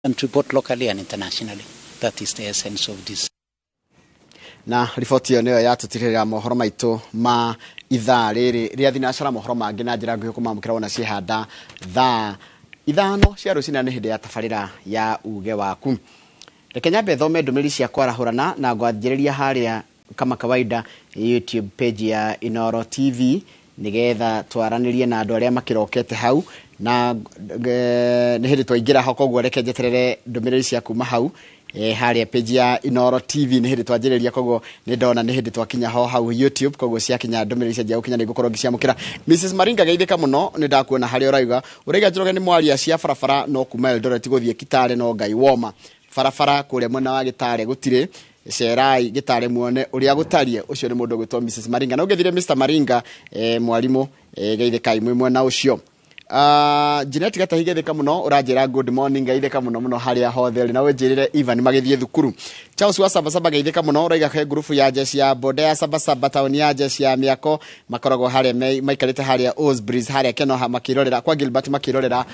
Country, both locally and internationally. That is the essence of this. Na riboti ĩyo nĩyo yatũtirĩrĩra mohoro maitũ ma ithaa rĩrĩ rĩa thinacara. Mohoro mangĩ na njĩra nguhĩ kũmamũkĩra wona ciĩhanda thaa 5 cia rũcinĩ, nĩ hĩndĩ ya tabarĩra ya uge waku. Reke nyambe thome ndũmĩrĩri cia kwarahũrana na ngwanjĩrĩria harĩa kama kawaida YouTube page ya Inoro TV, nigetha twaranĩrie na andũ arĩa makĩrokete hau na nĩ hĩndĩ twaingĩra ho. Koguo reke njeterere ndũmĩrĩri cia kuma hau harĩa page ya Inoro TV. Nĩ hĩndĩ twanjĩrĩria, koguo nĩ ndona nĩ hĩndĩ twakinya ho hau YouTube. Koguo ciakinya, ndũmĩrĩri cianjia gũkinya, nĩ ngũkorwo ngĩciamũkĩra. Mrs Maringa, geithĩka mũno, nĩ ndakuona harĩa ũrauga. Ũraiga, "Njoroge, nĩ mwaria cia barabara, no kuma Eldoret gũthiĩ Kitale no Ngai woma. Barabara kũrĩa mwena wa Gĩtare gũtirĩ. Cerai Gĩtare muone ũrĩa gũtariĩ." Ũcio nĩ mũndũ ũgwĩtwo Mrs Maringa. Na ũngĩthire Mr Maringa, mwarimũ, geithĩkai mwĩ mwena ũcio. Janet Gatahi, geithĩka mũno. Ũranjĩra, "Good morning." Geithĩka mũno mũno harĩa hothe ũrĩ, na ũnjĩrĩre Ivan magĩthiĩ thukuru. Charles wa Sabasaba, geithĩka mũno. Ũraiga he ngurubu ya jeshi ya boda ya Sabasaba, taũni ya jeshi ya mĩako, makoragwo harĩa maikarĩte harĩa Osbreeze, harĩa Kenoha, makĩrorera kwa Gilbert, makĩrorera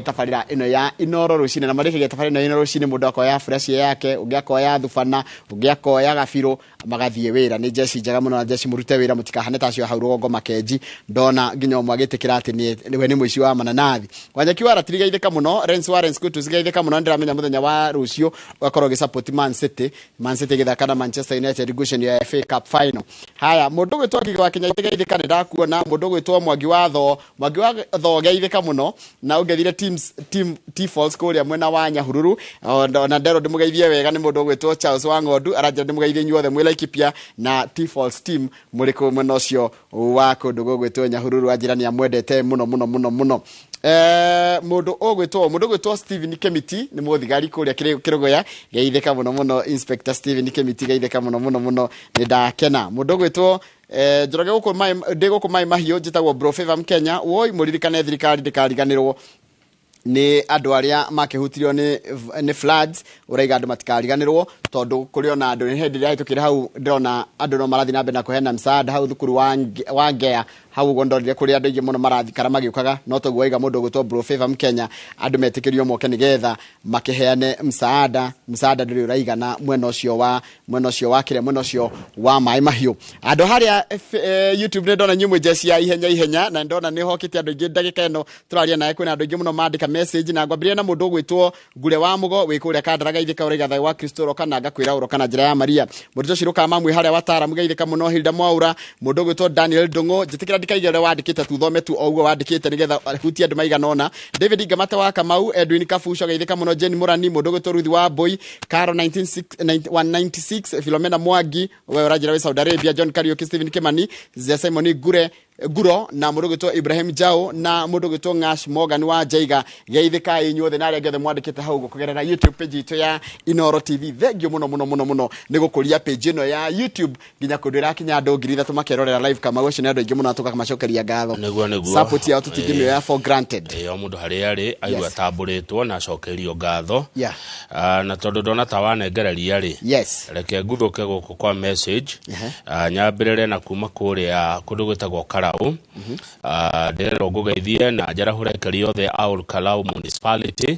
tabarĩra ĩno ya Inoro rũcinĩ. Na marĩkagia tabarĩra ĩno ya Inoro rũcinĩ, mũndũ akoya fresh yake, ũngĩ akoya thubana, ũngĩ akoya gabirũ, magathiĩ wĩra. Nĩ jeshi njega mũno, na jeshi mũrute wĩra, mũtikahane ta acio hau rũgongo makenji. Ndona nginya ũmwe agĩtĩkĩra atĩ we nĩ mũici wa mananathi. Wanyeki wa Ratiri, geithĩka mũno. Rens wa Rens Kutus, geithĩka mũno. Ndĩramenya mũthenya wa rũciũ ũgakorwo ũgĩsupport Man City, Man City ĩgĩthaka na Manchester United ngucanio ya FA Cup final. Haya, mũndũ ũgwĩtwo Ngigĩ wa Kenya, geithĩka, nĩ ndakuona. Mũndũ ũgwĩtwo Mwangi wa Thoo, Mwangi wa Thoo, geithĩka mũno. Na ũngĩthire teams team T-Falls kũrĩa mwena wa Nyahururu, ona nderwo ndĩmũgeithie wega nĩ mũndũ ũgwĩtwo Charles wa Ng'ondu. Aranjĩra ndĩmũgeithie inyuothe mwĩ Laikipia na T-Falls team mũrĩ kũu mwena ũcio wa kũndũ gũgwĩtwo Nyahururu. Anjĩra nĩ amwendete mũno mũno mũno mũno. Mũndũ ũgwĩtwo Stephen Kemiti, nĩ mũthigari kũrĩa Kĩrũgũya, geithĩka mũno mũno. Inspector Stephen Kemiti, geithĩka mũno mũno mũno, nĩ ndakena. Mũndũ ũgwĩtwo Njoroge, gũkũ maĩ ndĩ gũkũ maĩ mahiũ, njĩtagwo Bro Favor Mkenya. Woi, mũririkane thirikari ndĩkariganĩrwo nĩ andũ arĩa makĩhutirio nĩ floods. Ũraiga andũ matikariganĩrwo, tondũ kũrĩ ona andũ nĩ hĩndĩ ĩrĩa hĩtũkĩre hau, ndĩrona andũ no marathiĩ na mbere na kũheana msaada hau thukuru wa Ngea hau ũguo. Ndonire kũrĩ andũ aingĩ mũno marathikara magĩũkaga, no toguo waiga mũndũ ũgwĩtwo Bro Favor Mkenya, andũ metĩkĩrio moke nĩgetha makĩheane msaada. Msaada ndũrĩ ũraigana mwena ũcio wa kĩrĩa, mwena ũcio wa maĩ mahiũ. Andũ harĩa YouTube, nĩ ndona inyuĩ jeshi ya ihenya ihenya, na ndona nĩ hokĩte andũ aingĩ. Ndagĩka ĩno tũraria nawe, kwĩna andũ aingĩ mũno mandĩka message, na ngwambĩrĩria na mũndũ ũgwĩtwo Ngure wa Mũgo wĩ kũrĩa Kandara. Geithĩka. Ũraiga, "Thayũ wa Kristo ũroka." Na ngakwĩra ũroka na njĩra ya Maria. Mũndũ ũcio Ciruka mamwe harĩa Wataaramu, geithĩka mũno. Hilda Mwaura, mũndũ ũgwĩtwo Daniel Ndũng'ũ, njĩtĩkĩra ndikaige ũrĩa wandĩkĩte tu, thome tu o ũguo wandĩkĩte nĩgetha hutie andũ maigana ũna. David Ngamate wa Kamau, Edwin Kabuco, geithĩka mũno. Jane Mũrani, mũndũ ũgwĩtwo Ruthi wa Mbui, Caro 196, Philomena Mwangi, we ũranjĩra wĩ Saudi Arabia, John Kariuki, Stephen Kimani, Zia Simon Ngure Nguro, na mũndũ ũgwĩtwo Ibrahim Jao, na mũndũ ũgwĩtwo Ngash Morgan wa Njaiga. Geithĩka inyuothe na arĩa angĩ othe mwandĩkĩte hau ũguo kũgerera YouTube page itũ ya Inoro TV. Thank you mũno mũno mũno mũno nĩ gũkũria page ĩno ya YouTube nginya kũndũ ĩrakinya andũ 3,000 makerorera live. Kama ũcio nĩ andũ aingĩ mũno, na tũkamacokeria ngatho. Nĩguo. Support yao tũtingĩmĩoya for granted. Ĩĩ, o mũndũ harĩa arĩ aigua atambũrĩtwo na acokerio ngatho. Ah, na tondũ ndona ta wanengereria rĩ, reke nguthũke gũkũ kwa message. Ah, nyambĩrĩre na kuma kũrĩa kũndũ gwĩtagwo Karau. Ah, ndĩrerwo ngũgeithie na njarahũre ekeri othe a Ol Kalou Municipality.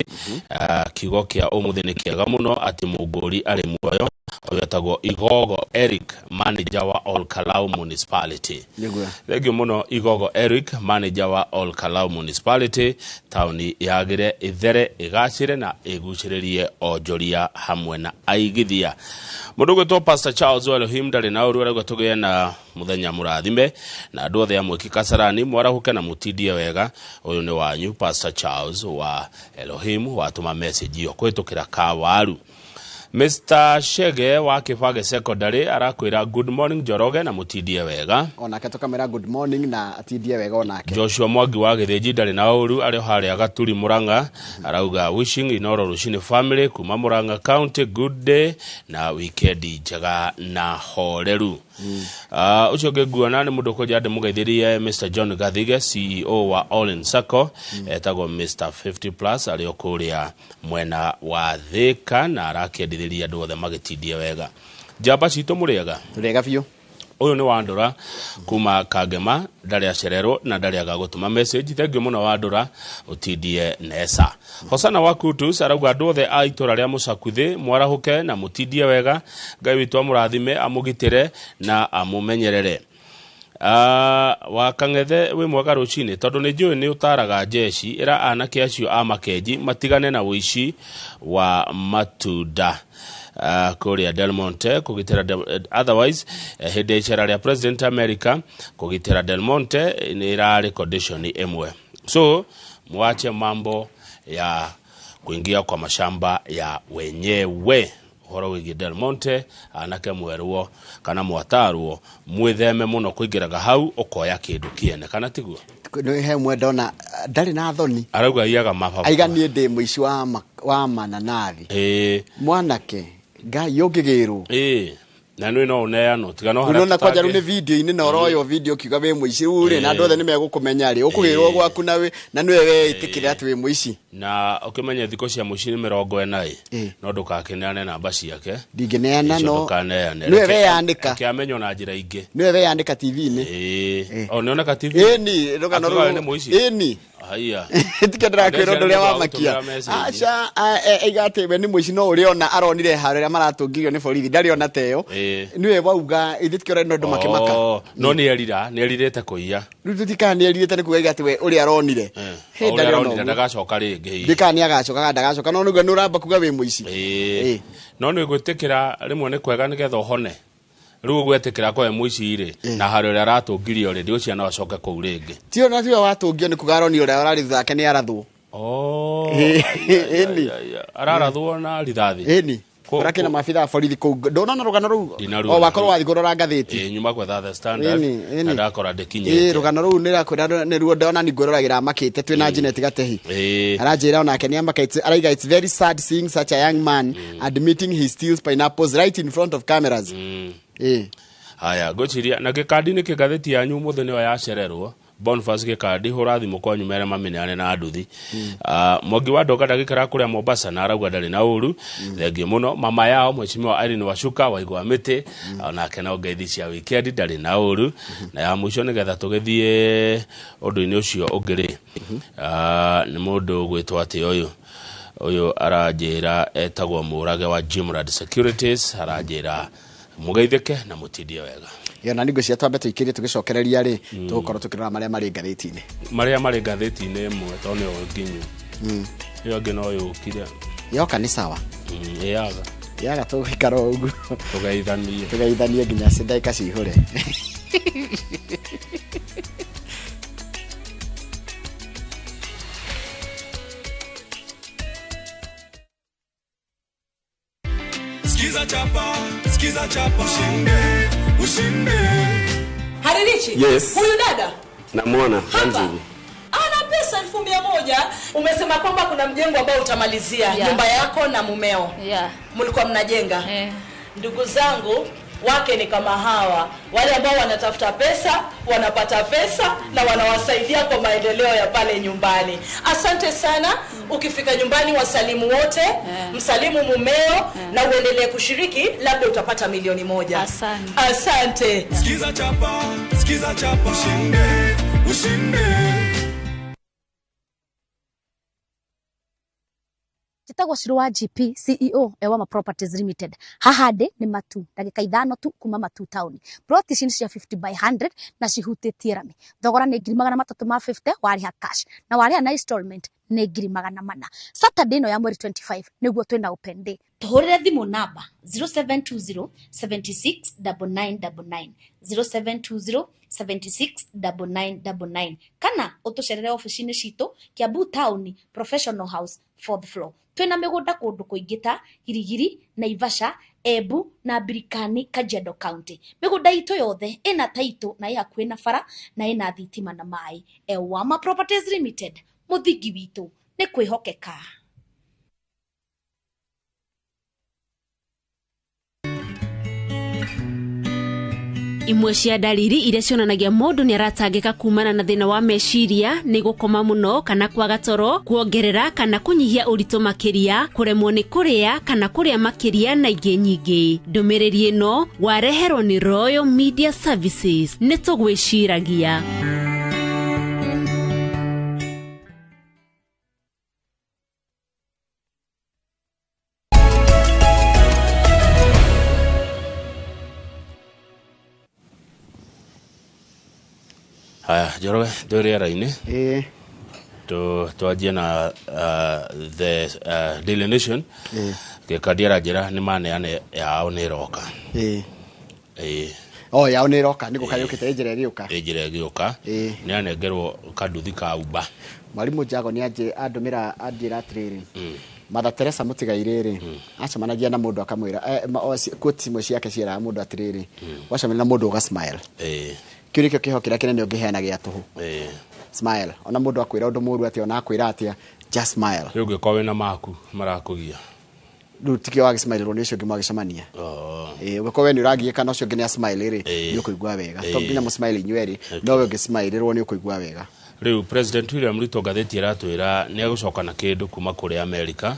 Ah, kiugo kĩa ũmũthĩ nĩ kĩega mũno, atĩ mũngũri arĩ muoyo. Ũyũ etagwo Igogo Eric, manager wa Ol Kalou Municipality. Thengiũ mũno, Igogo Eric, manager wa Ol Kalou Municipality. Taũni yagĩre, ĩthere, ĩgacĩre na ĩgucĩrĩrie onjoria hamwe na aigithia. Mũndũ ũgwĩtwo Pastor Charles Elohim ndarĩ na ũru, arauga tũgĩe na mũthenya mũrathime na andũ othe a Mwĩki Kasarani, mwarahũke na mũtindie wega. Ũyũ nĩ wanyu Pastor Charles wa Elohim, watũma message ĩyo kũhĩtũkĩra Kawaru. Mr Shege wa Kĩbage Secondary arakwĩra, "Good morning, Njoroge, na mũtindie wega." Onake tũkamwĩra good morning na atindie wega onake. Joshua Mwangi wa Gĩthĩnji ndarĩ na ũru, arĩ o harĩa Gaturi Murang'a, arauga, "Wishing Inoro Rũcinĩ family kuma Murang'a County good day na weekend njega na horeru." Ũcio ũngĩ nguona nĩ mũndũ ũkũnja ndĩmũgeithĩrie Mr John Gathige, CEO wa All In Sacco, etagwo Mr 50 plus, arĩ o kũrĩa mwena wa Thĩka, na arakĩendithĩria andũ othe magĩtindie wega. Njamba citũ, mũrĩega? Tũrĩega biũ. Ũyũ nĩ Wandũra kuma Kangema, ndarĩ acererwo na ndarĩ aga gũtũma message. Thengiũ mũno Wandũra, ũtindie nesa. Hosana wa Kutus arauga andũ othe a itũra rĩa Mũcakuthĩ mwarahũke na mũtindie wega. Ngai witũ amũrathime, amũgitĩre na amũmenyerere. Wa Kang'ethe wĩ mwega rũcinĩ, tondũ nĩ njũĩ nĩ ũtaraga jeshi, ĩra anake acio a Makenji matigane na ũici wa matunda kũrĩa Del Monte kũgitĩra otherwise hĩndĩ ya icera rĩa President America kũgitĩra Del Monte nĩ ĩrarĩ condition ĩmwe, so mwache mambo ya kuingia kwa mashamba ya wenyewe. Ũhoro wĩgiĩ Del Monte, anake mwerwo kana mwatarwo mwĩtheme mũno kũingĩraga hau ũkoya kĩndũ kĩene, kana tiguo? Nĩ he mwe ndona ndarĩ na thoni. Arauga aiyaga mababa. Aiga niĩ ndĩ mũici wa mananathi. Mwanake Ngai ũngĩgĩrwo. Na nĩ no ũneanwo tiga no harĩa. Unaona kwanja rĩu nĩ video-inĩ na ũroywo video ũkiuga wĩ mũici rĩu rĩ, na andũ othe nĩ megũkũmenya rĩ, ũkũgĩrwo gwaku na wĩ na nĩwe weĩtĩkĩra atĩ wĩ mũici. Na ũkĩmenye thikũ cia mũici nĩ 40 no ndũgakĩneane namba ciake. Ndingĩneana Icio no. ndũkaneane. Nĩwe weyanĩka. Reke amenywo na njĩra ingĩ. Nĩwe weyanĩka TV-inĩ. O nĩoneka TV? Ĩni, rũgano Akiuga we rũu. nĩ mũici? Ĩni. Haiya. Tikio ndĩrakwĩra ũndũ ũrĩa wamakia. Gũtũmĩra message. Aca, aiga atĩ we nĩ mũici no ũrĩa ona aronire haro ĩrĩa maratũngirio nĩ borithi, ndarĩ ona ta ĩyo. Nĩwe wauga, ithuĩ tikio ũrenda ũndũ makĩmaka. No nĩ erira, nĩ erirĩte kũiya. Rĩu tũtikana nĩ erirĩte nĩ kuga aiga atĩ we ũrĩa aronire. Hĩ, O ũrĩa ndarĩ ona aronire ũguo. ndagacoka rĩngĩ hihi. Ndikana nĩ agacoka kana ndagacoka, no nĩguo nĩ ũramba kuga wĩ mũici. No nĩ gwĩtĩkĩra rĩmwe nĩ kwega nĩgetha ũhone. Rĩu ũgwetĩkĩra kwa mũici rĩ, na harĩa ũrĩa aratũngirio rĩ, ndigũciria no acoke kũu rĩngĩ. Ti ona tiwe watũngio nĩ kuga aronire ũrĩa ũrarĩ thutha wake nĩ arathwo. Ĩni. Ararathwo na rithathi. Ĩni. Ũrĩa kĩna maabithaa a borithi kũu. Ndũnona rũgano rũu? Ndinaruona. O wakorwo wathiĩ kũrora ngathĩti. Nyuma gwetha The Standard, Ĩni, ĩni. na ndakora ndĩkinyĩte. Rũgano rũu nĩ rakwĩra nĩruo ndona nĩ ngwĩroragĩra makĩte twĩna Janet Gatehi. Aranjĩra onake nĩ amakĩte, araiga it's very sad seeing such a young man admitting he steals pineapples right in front of cameras. Haya, ngwĩciria na gĩkandi nĩ kĩ ngathĩti yanyu ũmũthĩ nĩyo yacererwo. Boniface Gĩkandi, hũra thimũ kwanyu mere mamenyane na nduthi. Mwangi wa Ndonga ndagĩikara kũrĩa Mombasa na arauga ndarĩ na ũru. Thengiũ mũno. Mama yao Mheshimiwa Irene Wacuka wa Igwa Mĩtĩ, onake no ngeithi cia weekend ndarĩ na ũru. Na ya mũico nĩgetha tũgĩthiĩ ũndũ-inĩ ũcio ũngĩ rĩ, nĩ mũndũ ũgwĩtwo atĩ ũyũ. Ũyũ aranjĩra etagwo Mũrage wa Jimrad Securities, aranjĩra mũgeithĩke na mũtindie wega. Ĩyo na ningũ twambe tũikĩrie tũgĩcokereria rĩ, tũgũkorwo tũkĩrora marĩa marĩ ngathĩti-inĩ. Marĩa marĩ ngathĩti-inĩ ĩmwe tondũ nĩyo nginyu. Ĩyo ĩngĩ no yũkire. Yoka nĩ sawa. Ĩyaga. Ĩyaga tũgũikara o ũguo. Tũgeithanie. Tũgeithanie nginya ndagĩka cihũre. Skiza chapa, skiza chapa, ushinde, ushinde. Haririchi? Yes. Huyu dada? Namuona, Hapa. Anzili. Ana pesa 1,100. Umesema kwamba kuna mjengo ambao utamalizia, nyumba yako na mumeo. Mlikuwa mnajenga. Ndugu zangu, wake ni kama hawa, wale ambao wanatafuta pesa, wanapata pesa na wanawasaidia kwa maendeleo ya pale nyumbani. Asante sana. Ukifika nyumbani wasalimu wote, msalimu mumeo na uendelee kushiriki, labda utapata 1,000,000. Asante. Asante. Sikiza chapa, sikiza chapa, ushinde, ushinde. Njĩtagwo Shiro wa GP CEO Ewama Properties Limited. Haha ndĩ nĩ Matu, ndagĩka 5 tu kuma Matu town. Plot ici nĩ cia 50 by 100 na cihutĩtie rami. Thogora nĩ 350,000 warĩha cash na warĩha na installment nĩ 400,000. Saturday ĩno ya mweri 25 nĩguo twĩna open day. Tũhũrĩre thimũ namba 0720 76 9999, 0720 76 9999, kana ũtũcerere ofici-inĩ citũ Kiambu Town Professional House 4th floor. Twĩna mĩgũnda kũndũ kũingĩ ta Girigiri, Naivasha, Embu na Birikani, Kajiado County. Mĩgũnda itũ yothe ĩna taitũ na ĩ hakuhĩ na bara na ĩna thitima na maĩ. Ewama Properties Limited, mũthingi witũ nĩ kwĩhokeka. Imwe cia ndariri iria cionanagia mũndũ nĩ aratangĩka kumana na thĩna wa meciria nĩ gũkoma mũno kana kwaga toro, kuongerera kana kũnyihia ũritũ makĩria, kũremwo nĩ kũrĩa kana kũrĩa makĩria na ingĩ nyingĩ. Ndũmĩrĩri ĩno wareherwo nĩ Royal Media Services. Nĩ tũgwĩciragia. Haya, Njoroge, twĩ rĩera-inĩ. Twanjie na the Daily Nation. Gĩkandi aranjĩra nĩ maneane yao nĩ ĩroka. O yao nĩ ĩroka, nĩ gũka yũkĩte, ĩ njĩra ĩgĩũka. Ĩ njĩra ĩgĩũka. Nĩ anengerwo kanduthi ka Uber. Mwalimu Jago nĩ andũmĩra anjĩra atĩrĩrĩ. Mother Teresa mũtigairĩ rĩ, acemanagia na mũndũ akamwĩra, quotes imwe ciake ciĩraga mũndũ atĩrĩrĩ, wacemania na mũndũ ũga smile. Kĩu nĩkĩo kĩheo kĩrĩa kĩnene ũngĩheana gĩa tũhũ. Smile. Ona mũndũ akwĩra ũndũ mũũru atĩa, ona akwĩra atĩa, just smile. Rĩu ũngĩkorwo wĩna maku marakũgia. Rĩu tikĩo wagĩsmile nĩ ũcio ũngĩ mwagĩcemania. Ũngĩkorwo we nĩ ũragiĩka na ũcio ũngĩ nĩ asmile rĩ, nĩ ũkũigua wega. To nginya mũsmile inyuĩ erĩ, no we ũngĩsmile nĩ ũkũigua wega. Rĩu President William Ruto ngathĩti ĩratwĩra nĩ egũcoka na kĩndũ kuma kũrĩ Amerika,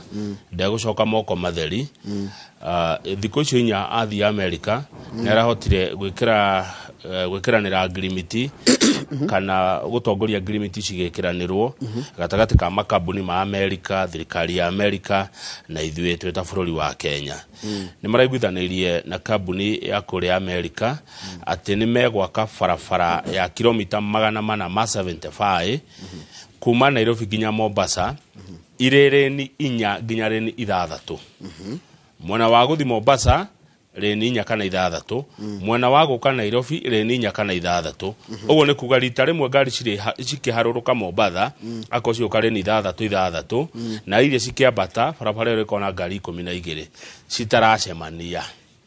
ndegũcoka moko matheri. Thikũ icio inya athiĩ Amerika, nĩ arahotire gwĩkĩranĩra ngirimiti kana gũtongoria ngirimiti cigĩkĩranĩrwo gatagatĩ ka makambuni ma Amerika, thirikari ya Amerika na ithuĩ twĩ ta bũrũri wa Kenya. Nĩ maraiguithanĩirie na kambuni ya kũrĩa Amerika atĩ nĩ megwaka barabara ya kilomita 475 kuma Nairobi nginya Mombasa, irĩ rĩni 4 nginya rĩni 6. Mwena wa gũthiĩ Mombasa rĩni 4 kana 6, mwena wa gũka Nairobi rĩni 4 kana 6. Ũguo nĩ kuga rita rĩmwe ngari cikĩharũrũka Mombatha, akorwo cigũka rĩni 6 6, na iria cikĩambata barabara ĩyo ĩkorwo na ngari 12 citaracemania.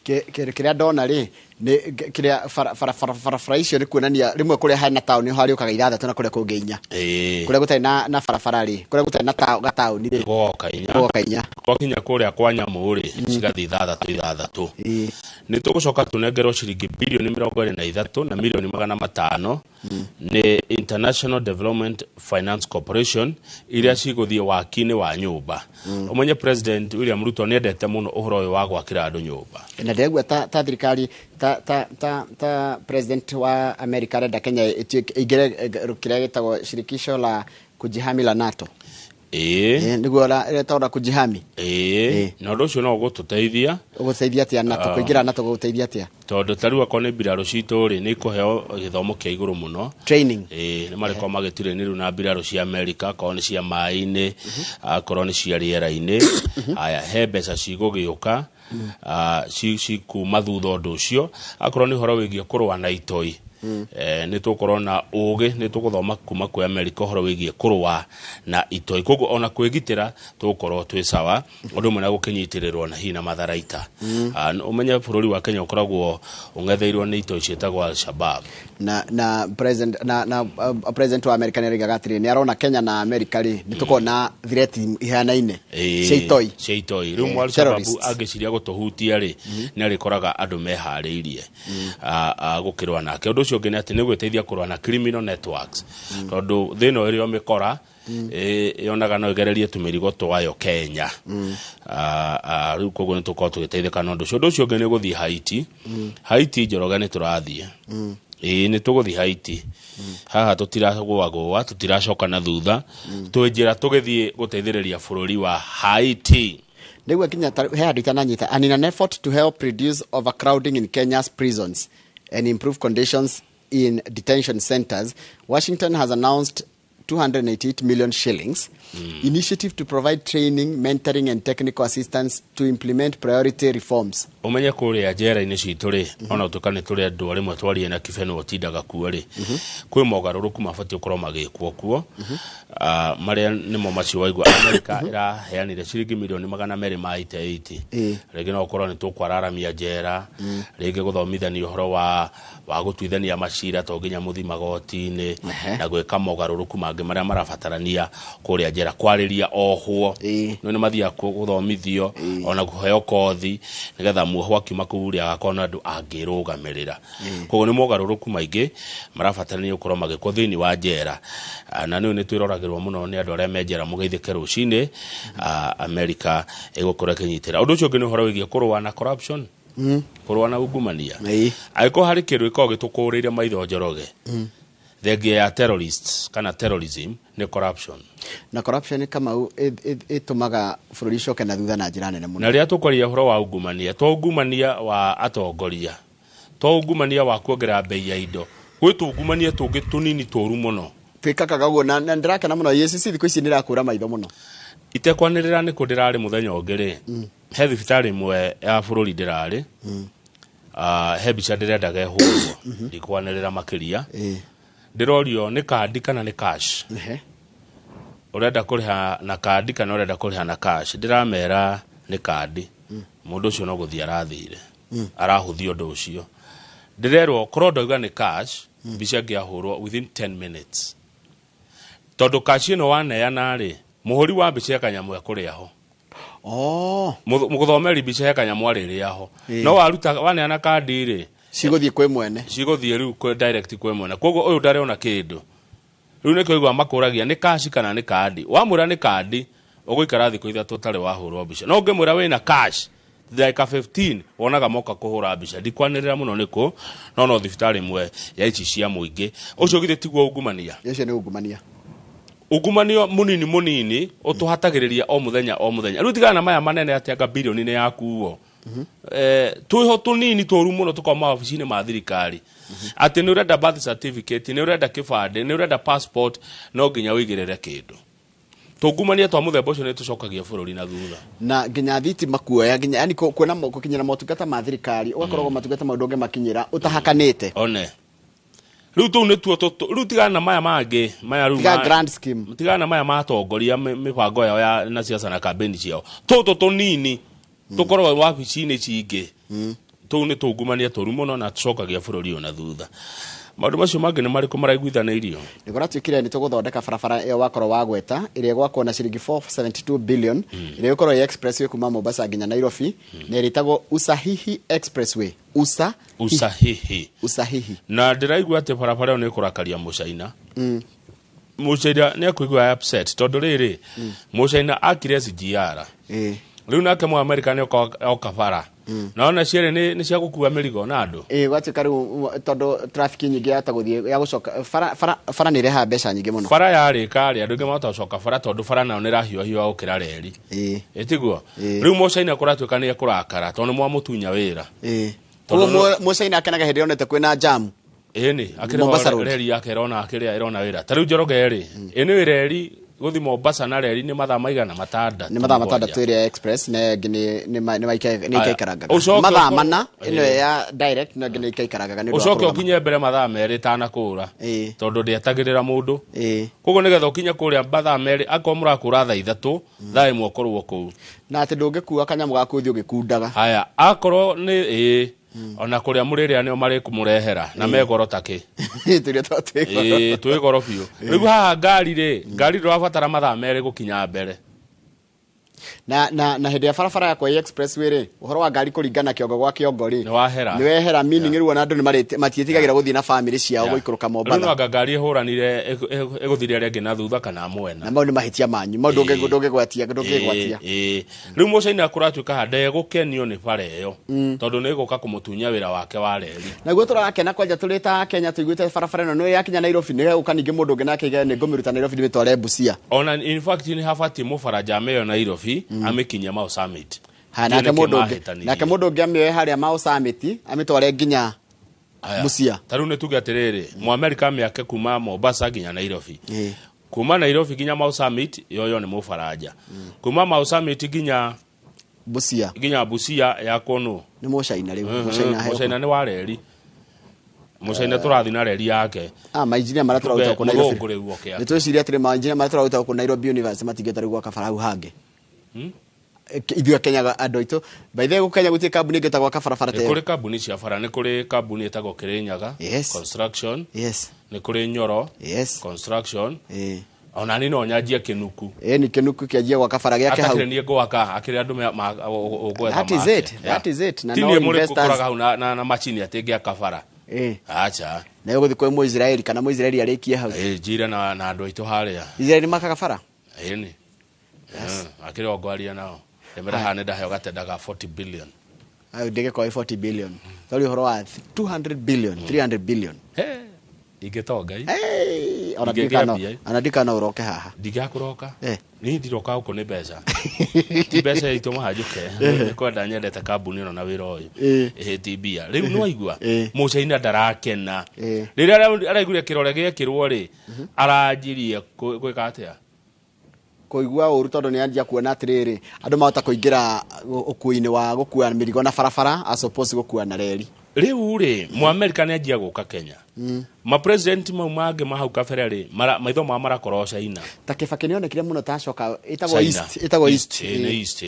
Kĩrĩa ndona rĩ, nĩ kĩrĩa barabara icio nĩ kuonania rĩmwe kũrĩa hena taũni harĩũkaga 6 na kũrĩa kũngĩ 4. Kũrĩa gũtarĩ na barabara rĩ, kũrĩa gũtarĩ na gataũni rĩ, gũgoka 4. Gũgoka 4. Twakinya kũrĩa kwa nyamũ rĩ, cigathiĩ 6 6. Nĩ tũgũcoka tũnengerwo ciringi bilioni 23 na milioni 500 nĩ International Development Finance Corporation iria cigũthiĩ waki-inĩ wa nyũmba. Ũmenye President William Ruto nĩendete mũno ũhoro ũyũ wa gwakĩra andũ nyũmba. Na ndĩraigua ta thirikari ta President wa America arenda Kenya ĩingĩre kĩrĩa gĩtagwo shirikisho la kujihami la NATO. Nĩguo ĩretagwo la kujihami. Na ũndũ ũcio no ũgũtũteithia. Ũgũteithia atĩa NATO? Kũingĩra NATO gũgũteithia atĩa? Tondũ ta rĩu akorwo nĩ mbirarũ citũ rĩ, nĩ ikũheo gĩthomo kĩa igũrũ mũno. Training. Nĩ marĩkorwo magĩtrainĩrwo rĩu na mbirarũ cia Amerika, akorwo nĩ cia maĩ-inĩ, akorwo nĩ cia rĩera-inĩ. Haya, he mbeca cigũgĩũka, cikuma thutha ũndũ ũcio. Akorwo nĩ ũhoro wĩgiĩ kũrũa na itoi, nĩ tũgũkorwo na ũgĩ, nĩ tũgũthoma kuma kwĩ Amerika ũhoro wĩgiĩ kũrũa na itoi. Koguo ona kwĩgitĩra tũgũkorwo twĩ sawa, ũndũ ũmwe na gũkĩnyitĩrĩrwo na hihi na matharaita. Ũmenye bũrũri wa Kenya ũkoragwo ũng'etheirwo nĩ itoi ciĩtagwo Al-Shabaab. Na president na president wa America nĩ araugaga atĩrĩrĩ, nĩ arona Kenya na America rĩ, nĩ tũkorwo na threat ihanaine cia itoi. Cia itoi. Rĩu Al-Shabaab Terrorists. angĩciria gũtũhutia rĩ, nĩ arĩkoraga andũ meharĩirie, gũkĩrũa nake. Ũndũ ũcio ũngĩ nĩ atĩ nĩ ũgũteithia kũrũa na criminal networks. Tondũ thĩ ĩno ĩrĩ o mĩkora, yonaga no ĩgererie tũmĩrigo twayo Kenya. Rĩu koguo nĩ tũkorwo tũgĩteithĩka na ũndũ ũcio. Ũndũ ũcio ũngĩ nĩ gũthiĩ Haiti. Haiti Njoroge nĩ tũrathiĩ. Nĩ tũgũthiĩ Haiti. Haha tũtiragũagũa, tũtiracoka na thutha. Twĩ njĩra tũgĩthiĩ gũteithĩrĩria bũrũri wa Haiti. Nĩguo nginya he handũ itananyita. And in an effort to help reduce overcrowding in Kenya's prisons and improve conditions in detention centers, Washington has announced 288 million shillings initiative to provide training, mentoring and technical assistance to implement priority reforms. Umenye kuria njera-inĩ citũ rĩ, ona ũtuĩka nĩ tũrĩ andũ rĩmwe twarie na Kibe nĩwe ũtindaga kuo rĩ, kwĩ mogarũrũku mabatiĩ gũkorwo magĩkwo kuo. Marĩa nĩmo macio waigua Amerika ĩraheanire ciringi milioni magana merĩ ma 88. Rĩngĩ no ũkorwo nĩ tũkwararamia njera, rĩngĩ gũthomithania ũhoro wa gũtuithania macira to nginya mũthiĩ magoti-inĩ, na gwĩka mogarũrũku mangĩ mangĩ marĩa marabatarania kũrĩa njera, kwarĩria ohwo, no nĩ mathiaga gũthomithio ona kũheo kothi nĩgetha muohwo akiuma kũu rĩ agakorwo na andũ angĩrũgamĩrĩra. Koguo nĩ mogarũrũku maingĩ marabatarania gũkorwo magĩkwo thĩinĩ wa njera. Na nĩ nĩ twĩroragĩrwo mũno nĩ andũ arĩa me njera mũgeithĩke rũcinĩ. Amerika ĩgũkorwo ĩkĩnyitĩra ũndũ ũcio ũngĩ nĩ ũhoro wĩgiĩ kũrũa na corruption, kũrũa na ungumania. Angĩkorwo harĩ kĩndũ gĩkoragwo gĩtũkũrĩire maitho Njoroge, thengia ya terrorists kana terrorism nĩ corruption. Na corruption Kamau ĩtũmaga bũrũri ũcoke na thutha na njĩra nene mũno. Na rĩrĩa tũkwaria ũhoro wa ungumania, to ungumania wa atongoria, to ungumania wa kuongerera bei ya indo, gwĩ tũungumania tũngĩ tũnini tũru mũno twĩkakaga ũguo, na ndĩrakena mũno EACC thikũ ici nĩrakũra maitho mũno. Itekwanĩrĩra nĩ kũ ndĩrarĩ mũthenya ũngĩ rĩ, he thibitarĩ ĩmwe ya bũrũri ndĩrarĩ, he mbica ndĩrendaga ĩhũrwo, ndikwanĩrĩra makĩria. Ndĩrorio nĩ kandi kana nĩ cash. Ũrenda kũrĩha na kandi kana ũrenda kũrĩha na cash? Ndĩramera nĩ kandi. Mũndũ ũcio no gũthiĩ arathire, arahũthia ũndũ ũcio. Ndĩrerwo korwo ndauga nĩ cash, mbica ĩngĩahũrwo within 10 minutes. Tondũ cash ĩno waneana rĩ, mũhũri wa mbica he kanyamũ ekũrĩa ho. Mũgũthomeri mbica he kanyamũ arĩrĩa ho. No waruta waneana kandi rĩ, cigũthiĩ kwĩ mwene, cigũthiĩ rĩu kwĩ direct kwĩ mwene. Koguo ũyũ ndarĩ kĩndũ. Rĩu nĩkĩo igua makũragia nĩ cash kana nĩ kandi. Wamwĩra nĩ kandi, ũgũikara thikũ ithatũ ũtarĩ wahũrwo mbica. No ũngĩmwĩra wĩna cash, ndagĩka 15 wonaga moka kũhũra mbica. Ndikwanĩrĩra mũno nĩkũ, no thibitarĩ ĩmwe ya ici cia mũingĩ. Ũcio githĩ tiguo ungumania? Ũcio nĩ ungumania. Ungumania munini munini ũtũhatagĩrĩria o mũthenya o mũthenya. Rĩu tigana na maya manene atĩ anga bilioni nĩ yakuo. Twĩho tũnini tũru mũno tũkoragwo mawabici-inĩ ma thirikari. Atĩ nĩ ũrenda birth certificate, nĩ ũrenda kĩbandĩ, nĩ ũrenda passport, no nginya ũigĩrĩre kĩndũ. Tũngumania twa mũthemba ũcio nĩ tũcokagia bũrũri na thutha. Na nginya thitima kuoya, nginya yani kuona gũkinyĩra motungata ma thirikari, ũgakoragwo motungata mau ndũngĩmakinyĩra ũtahakanĩte. One. Rĩu tũu nĩtuo rĩu tigana na maya mangĩ, maya rĩu Tiga grand scheme. Tigana na maya matongoria mĩbango yao ya na siasa na campaign ciao. Tũtũ tũnini tũkoragwo wabici-inĩ cingĩ. Tũu nĩ tũngumania tũru mũno na tũcokagia bũrũri ũyũ na thutha. Maũndũ macio mangĩ nĩ marĩkũ maraiguithanĩirio? Nĩ kũratuĩkire nĩ tũgũthondeka barabara ĩyo wakorwo wagweta, ĩrĩa ĩgwakwo na ciringi 472 billion, ĩrĩa ĩgũkorwo ĩ expressway kuma Mombasa nginya Nairobi, na ĩrĩtagwo Usahihi Expressway. Usahihi. Usahihi. Na ndĩraigua atĩ barabara ĩyo nĩ ĩkũrakaria Mũcaina. Mũcaina nĩ ekũigua upset tondũ rĩrĩ, Mũcaina akire SGR. Rĩu nake mũ America nĩ oka bara. Na ona cierĩ nĩ cia gũkua mĩrigo na andũ. Gwatuĩka rĩu tondũ traffic nyingĩ yahota gũthiĩ ya gũcoka bara nĩ ĩrehaga mbeca nyingĩ mũno. Bara yarĩka rĩ, andũ aingĩ mahota gũcoka bara tondũ bara nayo nĩ ĩrahiũhahiũha gũkĩra reri. Ĩtiguo? Rĩu Mũcaina kũratuĩka nĩ ekũrakara tondũ nĩ mwamũtunya wĩra. Koguo Mũcaina akenaga hĩndĩ ĩrĩa onete kwĩna jam. Ĩni, akĩrĩ reri yake ĩrona akĩrĩa ĩrona wĩra. Ta rĩu Njoroge rĩ, ĩ nĩ reri gũthiĩ Mombasa na reri nĩ mathaa maigana matandatũ. Nĩ mathaa matandatũ ĩrĩa express na ĩngĩ nĩ ikaikarangaga. Mathaa mana ĩno ya direct na ĩngĩ nĩ ikaikarangaga nĩ ũndũ wa Ũcoke ũkinye mbere mathaa merĩ itanakũra. Tondũ ndĩetagĩrĩra mũndũ. Koguo nĩgetha ũkinye kũrĩa mathaa merĩ, akorwo mũrakũra thaa ithatũ, thaa ĩmwe ũkorwo kũu. Na atĩ ndũngĩkua kanyamũ gaku ũthiĩ ũgĩkundaga. Haya, akorwo nĩ ona kũrĩa mũrĩrĩa nĩo marĩkũmũrehera na megoro takĩ. Tũrĩa twĩ twĩ goro biũ. Rĩu haha ngari rĩ, ngari ndũrabatara mathaa merĩ gũkinya mbere. Na hĩndĩ ya barabara yakwa ya expressway rĩ, ũhoro wa ngari kũringana kĩongo gwa kĩongo rĩ, nĩ wahera. Nĩ wehera, meaning rĩu ona andũ nĩ matiĩtigagĩra gũthiĩ na family ciao gũikũrũka Mombasa. Rĩu no anga ngari ĩhũranire ĩgũthire ĩrĩa ĩngĩ na thutha kana mwena. Na mau nĩ mahĩtia manyu, mau ndũngĩgwatia, ndũngĩgwatia. Rĩu Mũcaina kũratuĩka haha ndegũkenio nĩ bara ĩyo, tondũ nĩ ĩgũka kũmũtunya wĩra wake wa reri. Naguo tũrakena kwanja tũrĩ ta Kenya tũiguĩte barabara ĩno nĩ yakinya Nairobi, nĩ gũka ningĩ mũndũ ũngĩ nake nĩ ngũmĩruta Nairobi ndĩmĩtware Busia. Ona in fact nĩ habatiĩ mũbaraja amĩoe Nairobi, amĩkinyie Mau Summit. Ha, nake mũndũ ũngĩ amĩoe harĩa Mau Summit, amĩtware nginya Busia. Ta rĩu nĩ tuge atĩrĩrĩ, Mũamerika amĩake kuma Mombasa nginya Nairobi. Kuma Nairobi nginya Mau Summit yoyo nĩ mũbaraja. Kuma Mau Summit nginya Busia. Nginya Busia yakwo nũ? Nĩ Mũcaina rĩu, Mũcaina heo. Mũcaina nĩ wa reri. Mũcaina tũrathiĩ na reri yake. Mainjinia marĩa tũraruta gũkũ Nairobi. Mũthũngũ rĩu oke Nĩ twĩciria atĩrĩ, mainjinia marĩa tũraruta gũkũ Nairobi University matingĩhota rĩu gwaka bara hau hangĩ. Ithuĩ Kenya andũ aitũ. By the way, gũkũ Kenya gũtirĩ kambuni ĩngĩ ĩtagwo gwaka barabara ta Nĩ ĩyo. kũrĩ kambuni cia bara, nĩ kũrĩ kambuni ĩtagwo Kirinyaga Construction. Nĩ kũrĩ Nyoro Construction. Ona ni no nyanjie kinuku. Ni kinuku kianjia gwaka bara giake hau. Atakire nie gwaka akire andu gwetha. That is it. That is it. Na no investors hau na machini ati ngiaka bara. Acha. Na yuguthi kwi mu Israeli kana mu Israeli arikie hau. Njira na andu aitu haria. Israeli makaga bara? Ni. Yes. Akire ogwaria nao. Ndemera hane ndaheo gatendaga 40 billion. Ayo ndege kwa 40 billion. Thori horo wa 200 billion, 300 billion. Ingĩtonga i. Ona ndikana uroke haha. Ndigakuroka. Ni ndiroka huko ni mbeca. Ti mbeca itũmaga njũke. Nĩ kwenda nyendete kambuni ĩno na wĩra ũyũ. Ti mbia. Rĩu nĩ waigua Mũchaina ndarakena. Rĩrĩa araiguire kĩrore gĩekĩrwo rĩ, aranjirie gwĩka atĩa? Kũigua ũru tondũ nĩ anjia kuona atĩrĩrĩ andũ mahota kũingĩra ũkuui-inĩ wa gũkua mĩrigo na barabara as opposed gũkua na reri. Rĩu rĩ Mũamerika nĩ anjia gũka Kenya. Ma president mau mangĩ ma hau kabere rĩ maitho mao marakorwo China. Ta Kibaki nĩ onekire mũno ta acoka ĩtagwo East, ĩtagwo East. Nĩ East.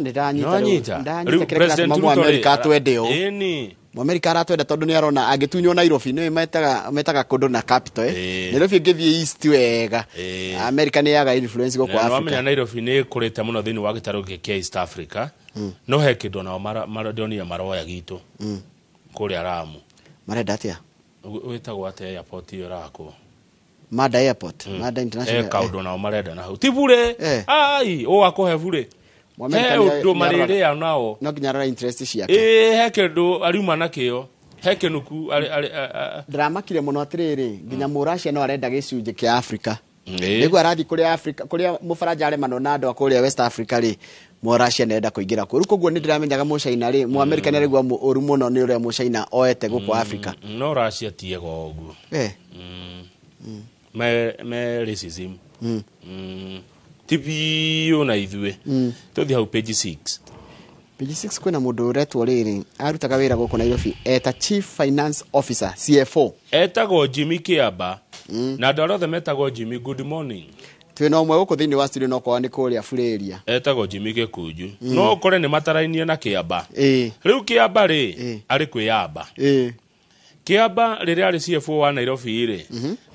Nĩ ndanyita ndanyita kĩrĩa kĩratũma Mũamerika atwende ũũ. Mũamerika aratwenda tondũ nĩ arona angĩtunywo Nairobi nĩ metaga kũndũ na capital Nairobi ĩngĩthiĩ East wega America nĩ yaga influence gũkũ Africa. Nĩwamenya Nairobi nĩ ĩkũrĩte mũno thĩinĩ wa gĩtarũ gĩkĩ kĩa East Africa. No he kĩndũ nao ndonire maroya gitũ kũrĩa Lamu. Marenda atĩa? Wĩtagwo atĩa airport ĩyo ĩrakwo? Mada Airport, Mada International. Kaũndũ nao marenda na hau. Ti bure. Ai, ũgakũhe bure. He ũndũ marĩrĩa nao. No nginya arora interest ciake. He kĩndũ ariuma nakĩo. He kĩnuku ndĩramakire mũno atĩrĩrĩ nginya Mũracia no arenda gĩcunjĩ kĩa Africa. Nĩguo arathiĩ kũrĩa Africa kũrĩa Mũfaranja aremanwo na andũ a kũrĩa West Africa rĩ Mũracia nĩarenda kũingĩra kuo. Rĩu koguo nĩ ndĩramenyaga Mũchaina rĩ Mũamerika nĩ araigua ũru mũno nĩ ũrĩa Mũchaina oete gũkũ Africa. No Russia ti ega ũguo. Me racism. Ti biũ na ithuĩ. Tũthiĩ hau page 6. Page 6 kwĩna mũndũ ũretwo rĩrĩ arutaga wĩra gũkũ Nairobi eta Chief Finance Officer CFO. Etagwo Jimmy Kiamba. Na andũ arĩa othe metagwo Jimmy, good morning. Twĩna ũmwe gũkũ thĩinĩ wa studio no kwao nĩ kũrĩa Furĩria. Etagwo Jimmy Gĩkunju. No ũkore nĩ matarainie na Kiamba. Rĩu Kiamba rĩ arĩ kwĩyamba. Kiamba rĩrĩa arĩ CFO wa Nairobi rĩ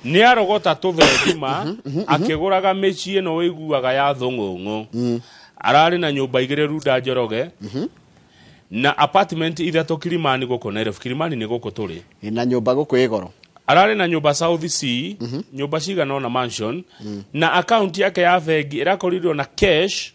nĩ arogota tũthengima akĩgũraga mĩciĩ ĩno wĩiguaga ya thũng'ũng'ũ. Ararĩ na nyũmba igĩrĩ Runda Njoroge na apartment ithatũ Kilimani gũkũ Nairobi. Kilimani nĩ gũkũ tũrĩ. Na nyũmba gũkũ ĩ goro. Ararĩ na nyũmba South C, nyũmba cigana ũna mansion, na account yake ya bengi ĩrakorirwo na cash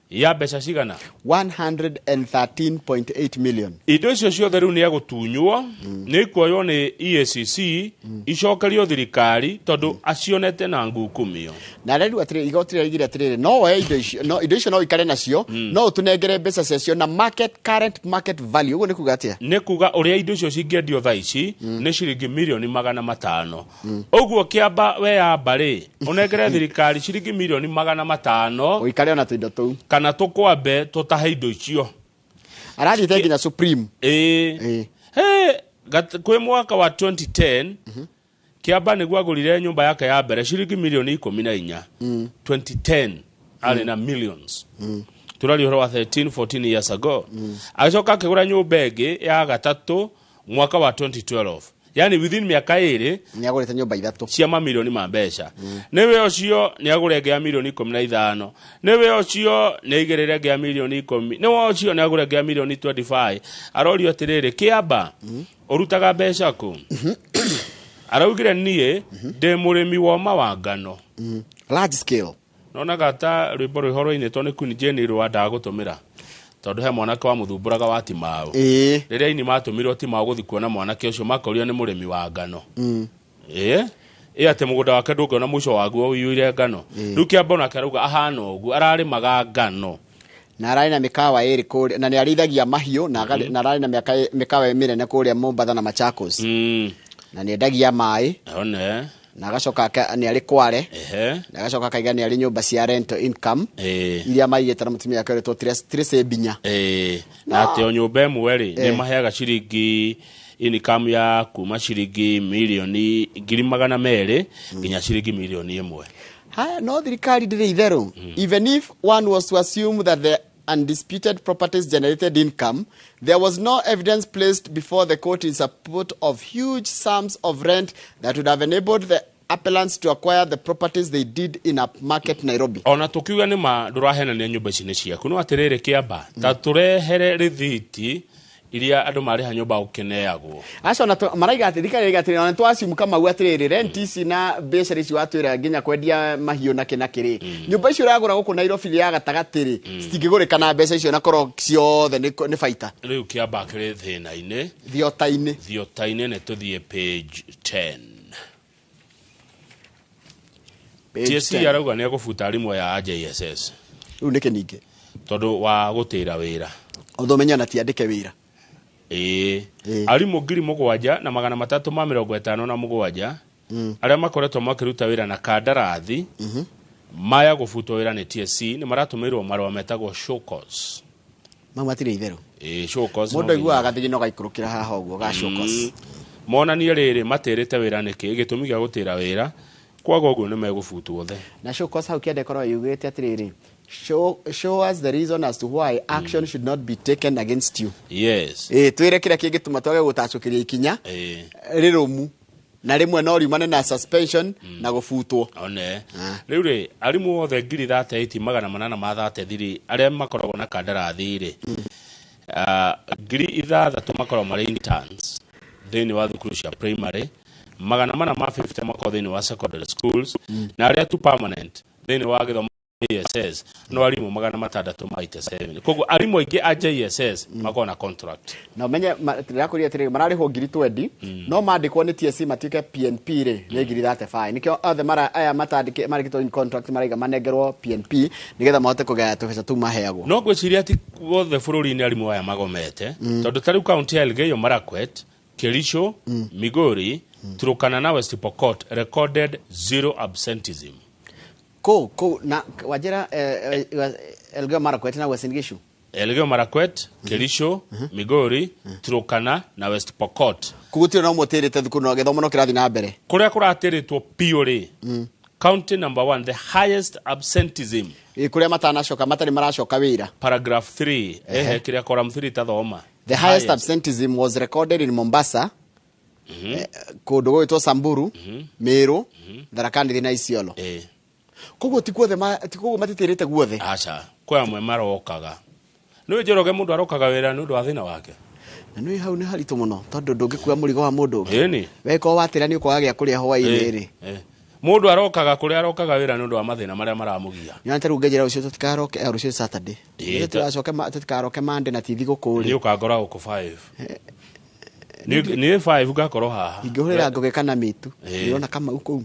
ya mbeca cigana 113.8 million. Indo icio ciothe rĩu nĩ egũtunywo, nĩ ikuoywo nĩ EACC icokerio thirikari tondũ acionete na ngukumio. Na rĩu atĩrĩ igoti rĩraigire atĩrĩrĩ no woe indo icio no indo icio no ikare nacio no ũtũnengere mbeca ciacio na market current market value. Ũguo nĩ kuga atĩa? Nĩ kuga ũrĩa indo icio cingĩendio thaa ici nĩ ciringi mirioni 500. Ũguo Kĩamba weyamba rĩ ũnengere thirikari ciringi mirioni 500 ũikare ona tũindo tũu kana tũkwambe tũtahe indo icio. Arathiĩte nginya Supreme. Kwĩ mwaka wa 2010 Kiamba nĩguo agũrire nyũmba yake ya mbere ciringi mirioni 14. 2010 arĩ na millions. Tũraria ũhoro wa 13 14 years ago. Agĩcoka akĩgũra nyũmba ĩngĩ ya gatatũ mwaka wa 2012. Yani within miaka 2 nĩ agũrĩte nyũmba ithatũ cia mamirioni ma mbeca. Nĩwe ũcio nĩ agũre ĩngĩ ya mirioni 15. Nĩwe ũcio nĩ aigĩrĩre ĩngĩ ya mirioni 10. Nĩwe ũcio nĩ agũre ĩngĩ ya mirioni 25. Arorio atĩrĩrĩ Kĩamba ũrutaga mbeca kũ? Araugire niĩ ndĩ mũrĩmi woma wa ngano. Large scale. Nonaga ta rwĩmbo rwĩho rwainĩtwo nĩ Queen Jane rwa gũtũmĩra tondũ he mwanake wa mũthumbũraga wa Timau. Rĩrĩa aini matũmirwo Timau gũthiĩ kuona mwanake ũcio makorio nĩ mũrĩmi wa ngano. Atĩ mũgũnda wake ndũngĩona mũico waguo ũiyũire ngano. Rĩu Kĩamba onake arauga ahana ũguo ararĩmaga ngano. Na ararĩ na mĩkawa ĩrĩ kũrĩa na nĩ arĩithagia mahiũ na ararĩ na mĩkawa mĩnene kũrĩa Mombatha na Machakos. Na nĩ endagia maĩ. Na agacoka nĩ arĩ Kware. Na agacoka akaiga nĩ arĩ nyũmba cia rental income iria maigĩte na mũtumia wake ũretwo Tracy Binya. Na atĩ o nyũmba ĩmwe rĩ nĩ maheaga ciringi income ya kuma ciringi mirioni 200,000 nginya ciringi mirioni 1. Haya, no thirikari ndĩrĩ itherũ. Even if one was to assume that the undisputed properties generated income, there was no evidence placed before the court in support of huge sums of rent that would have enabled the appellants to acquire the properties they did in upmarket Nairobi. Ona tukiuga nĩ ma ndũrahenania nyũmba ici nĩ ciaku no atĩrĩrĩ kĩamba ta tũrehere rĩthiti iria andũ marĩha nyũmba gũkĩneagwo. Aca ona maraiga atĩ thirikari ĩraiga atĩrĩrĩ ona twasimu Kamau atĩrĩrĩ rent ici na mbeca ici watwĩra nginya kwendia mahiũ na kĩ na kĩrĩ nyũmba icio ũragũra gũkũ Nairobi ya gatagatĩ rĩ citingĩgũrĩka na mbeca icio na korwo ciothe nĩ baita. Rĩu kĩamba kĩrĩ thĩna-inĩ thiota-inĩ nĩ tũthiĩ page 10. Page TSC 10. arauga nĩ egũbuta arimũ aya a JSS Rĩu nĩkĩ ningĩ tondũ wa gũtĩra wĩra. Ũndũ ũmenye ona ti andĩke wĩra. Ĩĩ arimũ 7357 arĩa makoretwo makĩruta wĩra na kandarathi maya gũbutwo wĩra nĩ TSC nĩ maratũmĩirwo marũa metagwo show cause. Mau matirĩ itherũ. Ĩĩ show cause Mũndũ no aiguaga gathigino gaikũrũkĩra haha ũguo ga show cause. Monanie rĩrĩ matĩrĩte wĩra nĩkĩ gĩtũmi gĩa gũtĩra wĩra kwaga ũguo nĩ megũbutwo othe. Na show cause hau kĩanda ĩkoragwo yugĩte atĩrĩrĩ show us the reason as to why action should not be taken against you. Yes. Twĩre kĩrĩa kĩngĩtũma twage gũtacũkĩria ikinya rĩrũmu na rĩmwe no riumane na suspension na gũbutwo. One. Rĩu rĩ arimũ othe 38,833 arĩa makoragwo na kandarathi rĩ 6,000 makoragwo marĩ interns thĩinĩ wa thukuru cia primary, 450 makoragwo thĩinĩ wa secondary schools na arĩa tu permanent thĩinĩ wa gĩthomo JSS no arimũ 687. Koguo arimũ aingĩ a JSS makoragwo na contract. Na ũmenye ndĩrakũria atĩrĩrĩ mararĩhwo 20,000 no mandĩkwo nĩ TSC matuĩke PNP rĩ nĩ 35,000. Nĩkĩo othe aya matandĩke marĩkĩtwo in contract maraiga manengerwo PNP nĩgetha mahote kũgaya tũbeca tũu maheagwo. No ngwĩciria ti guothe bũrũri-inĩ arimũ aya magomete tondũ ta rĩu kaunti ya Elgeyo Marakwet, Kericho, Migori, Turkana na West Pokot recorded zero absenteeism. Kũ na wajira Elgeyo Marakwet na Uasin Gishu. Elgeyo Marakwet, Kericho, Migori, Turkana na West Pokot. Kũgũtirĩ na ũmwe ũtĩrĩte thukuru no gĩthomo no kĩrathiĩ na mbere. Kũrĩa kũratĩrĩtwo biũ rĩ, county number 1 the highest absenteeism. Kũrĩa matanacoka matarĩ maracoka wĩra. Paragraph 3 ehe kĩrĩa column 3 tathoma. The highest absenteeism was recorded in Mombasa, kũndũ gũgwĩtwo Samburu, Meru, Tharaka Nithi na Isiolo. Koguo ti guothe koguo matitĩrĩte guothe. Aca, kwĩ amwe marokaga. Nĩ Njoroge mũndũ arokaga wĩra nĩ ũndũ wa thĩna wake. Na nĩ hau nĩ haritũ mũno tondũ ndũngĩkua mũrigo wa mũndũ ũngĩ. Ĩni. We korwo watĩra nĩ ũkwaga gĩa kũrĩa hwaĩ-inĩ rĩ. Mũndũ arokaga kũrĩa arokaga wĩra nĩ ũndũ wa mathĩna marĩa maramũgia. Nĩ ta rĩu ngĩnjĩra rũciũ tũtikaroke, rũciũ Saturday. Tũtikacoke tũtikaroke Monday na ti thigũkũ rĩ. Nĩ ũkangora gũkũ 5. Nĩ 5 ngakorwo haha. Ingĩhũrĩra ngũgĩ kana mĩtu. Ndĩrona Kamau kũu.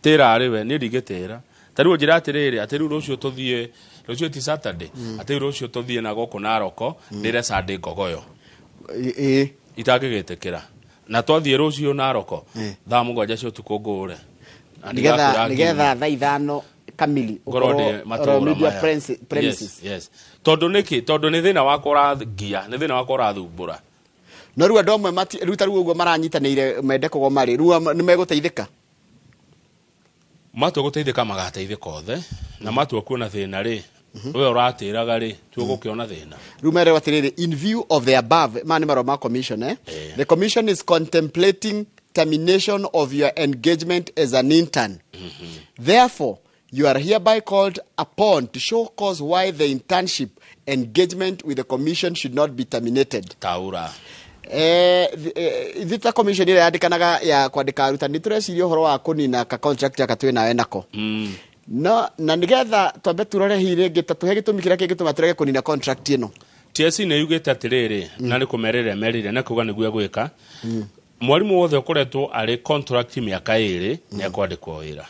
Tĩra rĩ we, niĩ ndingĩtĩra. Ta rĩu njĩra atĩrĩrĩ, atĩ rĩu rũciũ tũthiĩ, rũciũ ti Saturday, atĩ rĩu rũciũ tũthiĩ na gũkũ Naroko, ndĩre Sunday Ngogoyo. Itangĩgĩtĩkĩra. Na twathiĩ rũciũ Naroko, thaa 7 cia ũtukũ ngũre. Nĩgetha thaa 5 kamili ũkorwo media premises. Yes. Tondũ nĩkĩ? Tondũ nĩ thĩna wakwa ũrangia, nĩ thĩna wakwa ũrathumbũra. No rĩu andũ amwe rĩu ta rĩu ũguo maranyitanĩire mende kũgoma rĩ, rĩu nĩ megũteithĩka? Matua gũteithĩka magateithĩka othe, na matua kuona thĩna rĩ, we ũratĩraga rĩ, tuo gũkĩona thĩna. Rĩu merwo atĩrĩrĩ, in view of the above, maya nĩ marũa ma commission, The commission is contemplating termination of your engagement as an intern. Therefore, you are hereby called upon to show cause why the internship engagement with the commission should not be terminated. Taura. Ithuĩ ta commission ĩrĩa yandĩkanaga ya kwandĩka arutani tũreciria ũhoro wa kũnina ka contract gaka twĩ nawe nako. No, na nĩgetha twambe turore hihi rĩngĩ ta tũhe gĩtũmi kĩrĩa kĩngĩtũma tũrege kũnina contract ĩno. TSC nĩ yugĩte atĩrĩrĩ, na nĩ kũmerĩra merĩire na kuga nĩguo egwĩka. Mwarimu wothe ũkoretwo arĩ contract mĩaka 2 nĩ ekwandĩkwo wĩra.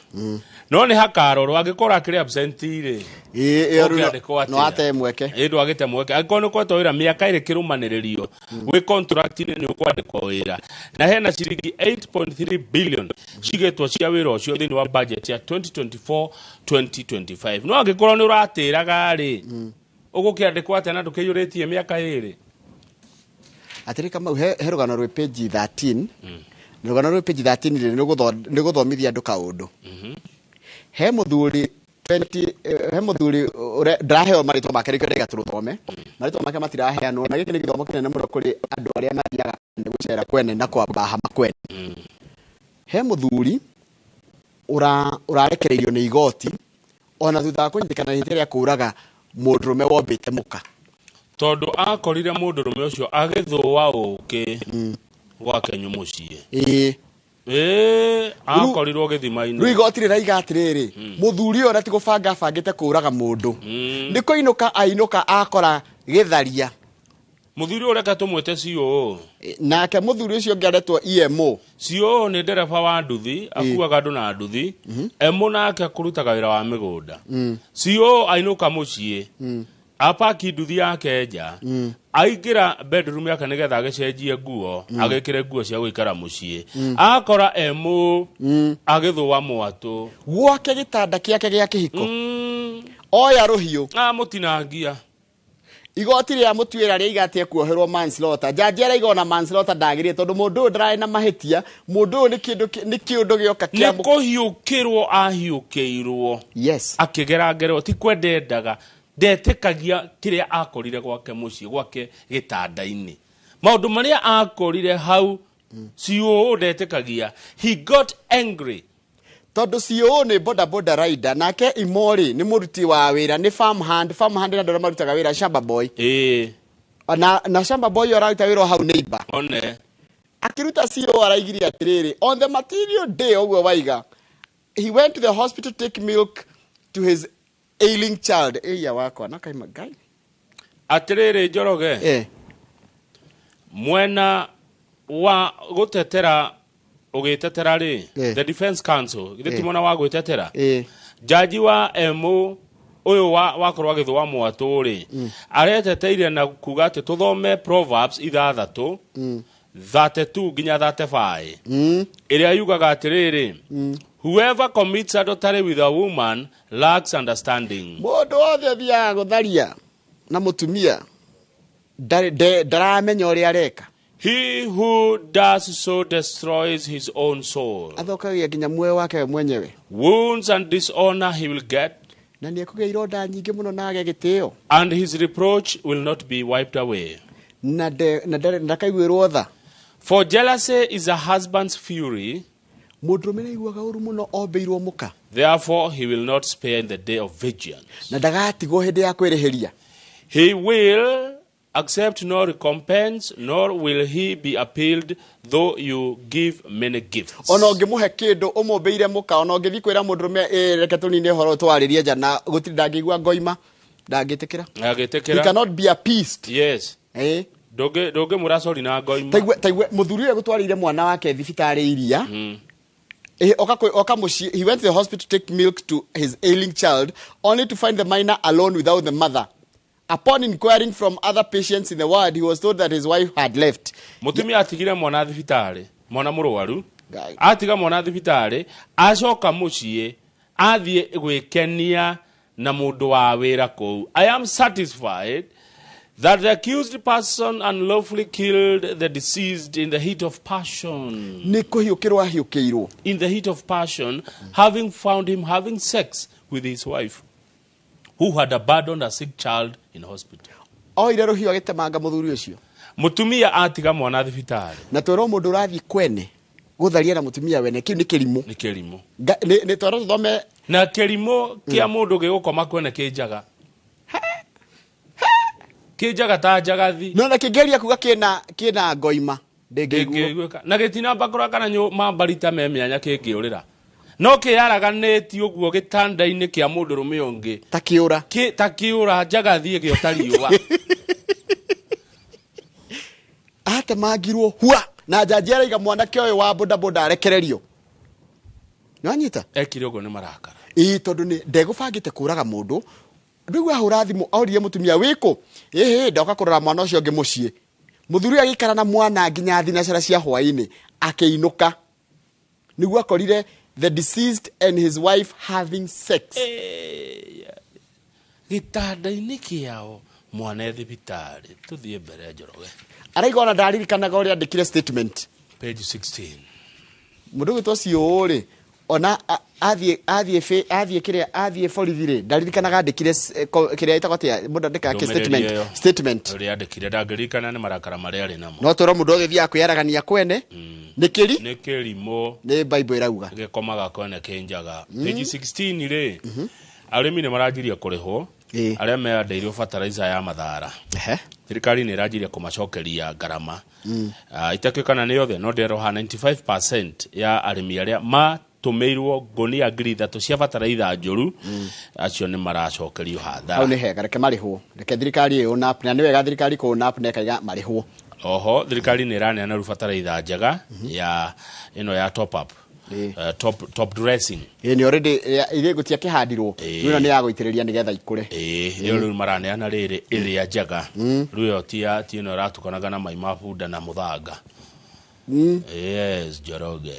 No nĩ hakarorwo angĩkorwo akĩrĩ absent rĩ. Ĩĩ, no ate mweke. Ĩĩ, ndwagĩte mweke. Angĩkorwo nĩ ũkoretwo wĩra mĩaka 2 kĩrũmanĩrĩrio, wĩ contract-inĩ nĩ ũkwandĩkwo wĩra. Na hena ciringi 8.3 billion cigĩtwo cia wĩra ũcio thĩinĩ wa budget ya 2024-2025. No angĩkorwo nĩ ũratĩraga rĩ, ũgũkĩandĩkwo atĩa na ndũkĩiyũrĩtie mĩaka 2? Atĩrĩ Kamau, he rũgano rwĩ page 13. Rũgano rwĩ page 13 rĩ, nĩ gũthomithia andũ kaũndũ. He mũthuri 20, he mũthuri ndĩraheo marĩtwa make nĩkĩo ndaiga tũrũthome. Marĩtwa make matiraheanwo, na gĩkĩ nĩ gĩthomo kĩnene mũno kũrĩ andũ arĩa mathiaga gũcera kwene na kwamba hama kwene. He mũthuri Ũrarekereirio nĩ igoti ona thutha wa kũnyitĩkana na ihĩtia rĩa kũũraga mũndũrũme wombĩte mũka. Tondũ akorire mũndũrũme ũcio agĩthũa ũkĩ gwake mũciĩ. Ĩĩ. Ĩĩ, akorirwo gĩthima-inĩ. Rĩu igoti rĩraiga atĩrĩrĩ, mũthuri ũyũ ona ti gũbanga abangĩte kũũraga mũndũ. Nĩ kũinũka ainũka akora gĩtharia. Mũthuri ũyũ reke tũmwĩte COO. Nake mũthuri ũcio ũngĩ aretwo EMO. COO nĩ ndereba wa nduthi, akuaga andũ na nduthi. EMO nake kũrutaga wĩra wa mĩgũnda. COO ainũka mũciĩ, apaki nduthi yake nja, aingĩra bedroom yake nĩgetha agĩcenjie nguo, agĩkĩre nguo cia gũikara mũciĩ. Akora EMO agĩthũa mwatũ. Gwake gĩtanda kĩake gĩa kĩhiko. Oya rũhiũ. Amũtinangia. Igoti rĩa mũtuĩra rĩaiga atĩ ekuoherwo manslaughter. Jaji araiga ona manslaughter ndagĩrĩire tondũ mũndũ ũyũ ndararĩ na mahĩtia, mũndũ ũyũ nĩ kĩũndũ gĩoka kĩa Nĩ kũhiũkĩrwo ahiũkĩirwo. Yes. Akĩgera ngero ti kwenda endaga, ndetĩkagia kĩrĩa akorire gwake mũciĩ, gwake gĩtanda-inĩ. Maũndũ marĩa akorire hau, COO ndetĩkagia. He got angry. Tondũ COO nĩ boda boda rider, nake Imori nĩ mũruti wa wĩra, nĩ farm hand, farm hand nĩ andũ arĩa marutaga wĩra shamba boy. Ĩĩ. Na shamba boy ũyũ araruta wĩra o hau neighbor. One. Akĩruta COO araigirie atĩrĩrĩ, on the material day ũguo waiga, he went to the hospital to take milk to his ailing child. Ĩya wakwa, na kaima Ngai. Atĩrĩrĩ Njoroge. Mwena wa gũtetera ũgĩtetera rĩ, the defense counsel, githĩ ti mwena wa gwĩtetera? Jaji wa MO ũyũ wakorwo agĩthũa mwatũ rĩ, areteteire na kuga atĩ tũthome Proverbs 6, 32 nginya 35. Ĩrĩa yugaga atĩrĩrĩ, whoever commits adultery with a woman lacks understanding. Mũndũ wothe ũthiaga gũtharia na mũtumia ndaramenya ũrĩa areka. He who does so destroys his own soul. Athũkagia nginya muoyo wake we mwenyewe. Wounds and dishonor he will get. Na nĩ ekũgĩa ironda nyingĩ mũno na age gĩtĩo. And his reproach will not be wiped away. Na ndakaiguĩrwo tha. For jealousy is a husband's fury. Mũndũrũme nĩaiguaga ũru mũno ombĩirwo mũka. Therefore he will not spare in the day of vengeance. Na ndagatigwo hĩndĩ ya kwĩrĩhĩria. He will accept no recompense, nor will he be appealed, though you give many gifts. Ona ũngĩmũhe kĩndũ ũmũmbĩire mũka, ona ũngĩthiĩ kwĩra mũndũrũme, reke tũnine ũhoro twarĩrie nja, na gũtirĩ ndangĩigua ngoima, ndangĩtĩkĩra. Ndangĩtĩkĩra. He cannot be appeased. Yes. Ndũngĩmwĩra sorry na ngoima. Taigue mũthuri ũyũ gũtwarĩire mwana wake thibitarĩ iria. Oka mũciĩ, he went to the hospital to take milk to his ailing child, only to find the minor alone without the mother. Upon inquiring from other patients in the ward, he was told that his wife had left. Mũtumia atigire mwana thibitarĩ, mwana mũrwaru. Atiga mwana thibitarĩ, acoka mũciĩ, athiĩ gwĩkenia na mũndũ wa wĩra kũu. I am satisfied that the accused person unlawfully killed the deceased in the heat of passion. Nĩ kũhiũkĩrwo ahiũkĩirwo. In the heat of passion, having found him having sex with his wife, who had abandoned a sick child in hospital. Oire rũhiũ agĩtemanga mũthuri ũcio. Mũtumia atiga mwana thibitarĩ. Na twerwo mũndũ ũrathiĩ kwene gũtharia na mũtumia wene, kĩu nĩ kĩrimũ. Nĩ kĩrimũ. Nĩ twerwo tũthome. Na kĩrimũ kĩa mũndũ gĩgũkoma kwene kĩ njaga. Kĩ njaga ta njagathi. No na kĩngeria kuga kĩna ngoima. Ndĩngĩiguĩka. Na gĩtinamba kũra kana mambarita me mĩanya kĩngĩũrĩra. No kĩaraganĩtie ũguo gĩtanda-inĩ kĩa mũndũrũme ũngĩ. Ta kĩũra. Ta kĩũra njagathi ĩgĩota riũa. Atemangirwo hua na jaji araiga mwanake ũyũ wa boda boda arekererio. Nĩwanyita? Ekire ũguo nĩ marakara. Ĩĩ, tondũ nĩ ndegũbangĩte kũraga mũndũ. Rĩu ahũra thimũ oririe mũtumia wĩkũ? Ĩhĩ, ndoka kũrora mwana ũcio ũngĩ mũciĩ. Mũthuri ũyũ agĩikara na mwana nginya thinacara cia hwaĩ-inĩ akĩinũka. Nĩguo akorire the deceased and his wife having sex. Gĩtanda-inĩ kĩao mwana thibitarĩ. Tũthiĩ mbere Njoroge. Araiga ona ndaririkanaga ũrĩa andĩkire statement. Page 16. Mũndũ ũgwĩtwo COO rĩ, Ona athiĩ athiĩ athiĩ kĩrĩa athiĩ borithi rĩ, ndaririkanaga andĩkire kĩrĩa ĩtagwo atĩa, mũndũ andĩkaga kĩ statement, statement ũrĩa andĩkire ndangĩririkana nĩ marakara marĩa arĩ namo. No twĩrwo mũndũ ũgĩthiaga kwĩyaragania kwene nĩ kĩri, nĩ kĩrimũ, nĩ Bible ĩrauga gĩkomaga kwene kĩnjaga. Page 16 rĩ, arĩmi nĩ maranjirie kũrĩhwo arĩa meyandĩirwo fertilizer ya mathara. Thirikari nĩ ĩranjirie kũmacokeria ngarama. Itakĩũĩ kana nĩ yothe, no ndĩroha 95% ya arĩmi arĩa matũmĩirwo ngũnia 3,000 cia bataraitha njũru, acio nĩ maracokerio hathara. Hau nĩ hega, reke marĩhwo, reke thirikari ĩyo na nĩ wega thirikari kũ na ĩkaiga marĩhwo. Oho thirikari nĩ ĩraneana rĩu bataraitha njega ya ĩno ya top up, top dressing. Ĩ nĩ already ĩrĩ gũtia kĩhandirwo, ĩno nĩ ya gũitĩrĩria nĩgetha ikũre. Ĩyo rĩu maraneana rĩrĩ ĩrĩa njega, rĩu ĩyo ti ĩno ĩratukanaga na mai ma bunda na mũthanga. Yes, Njoroge.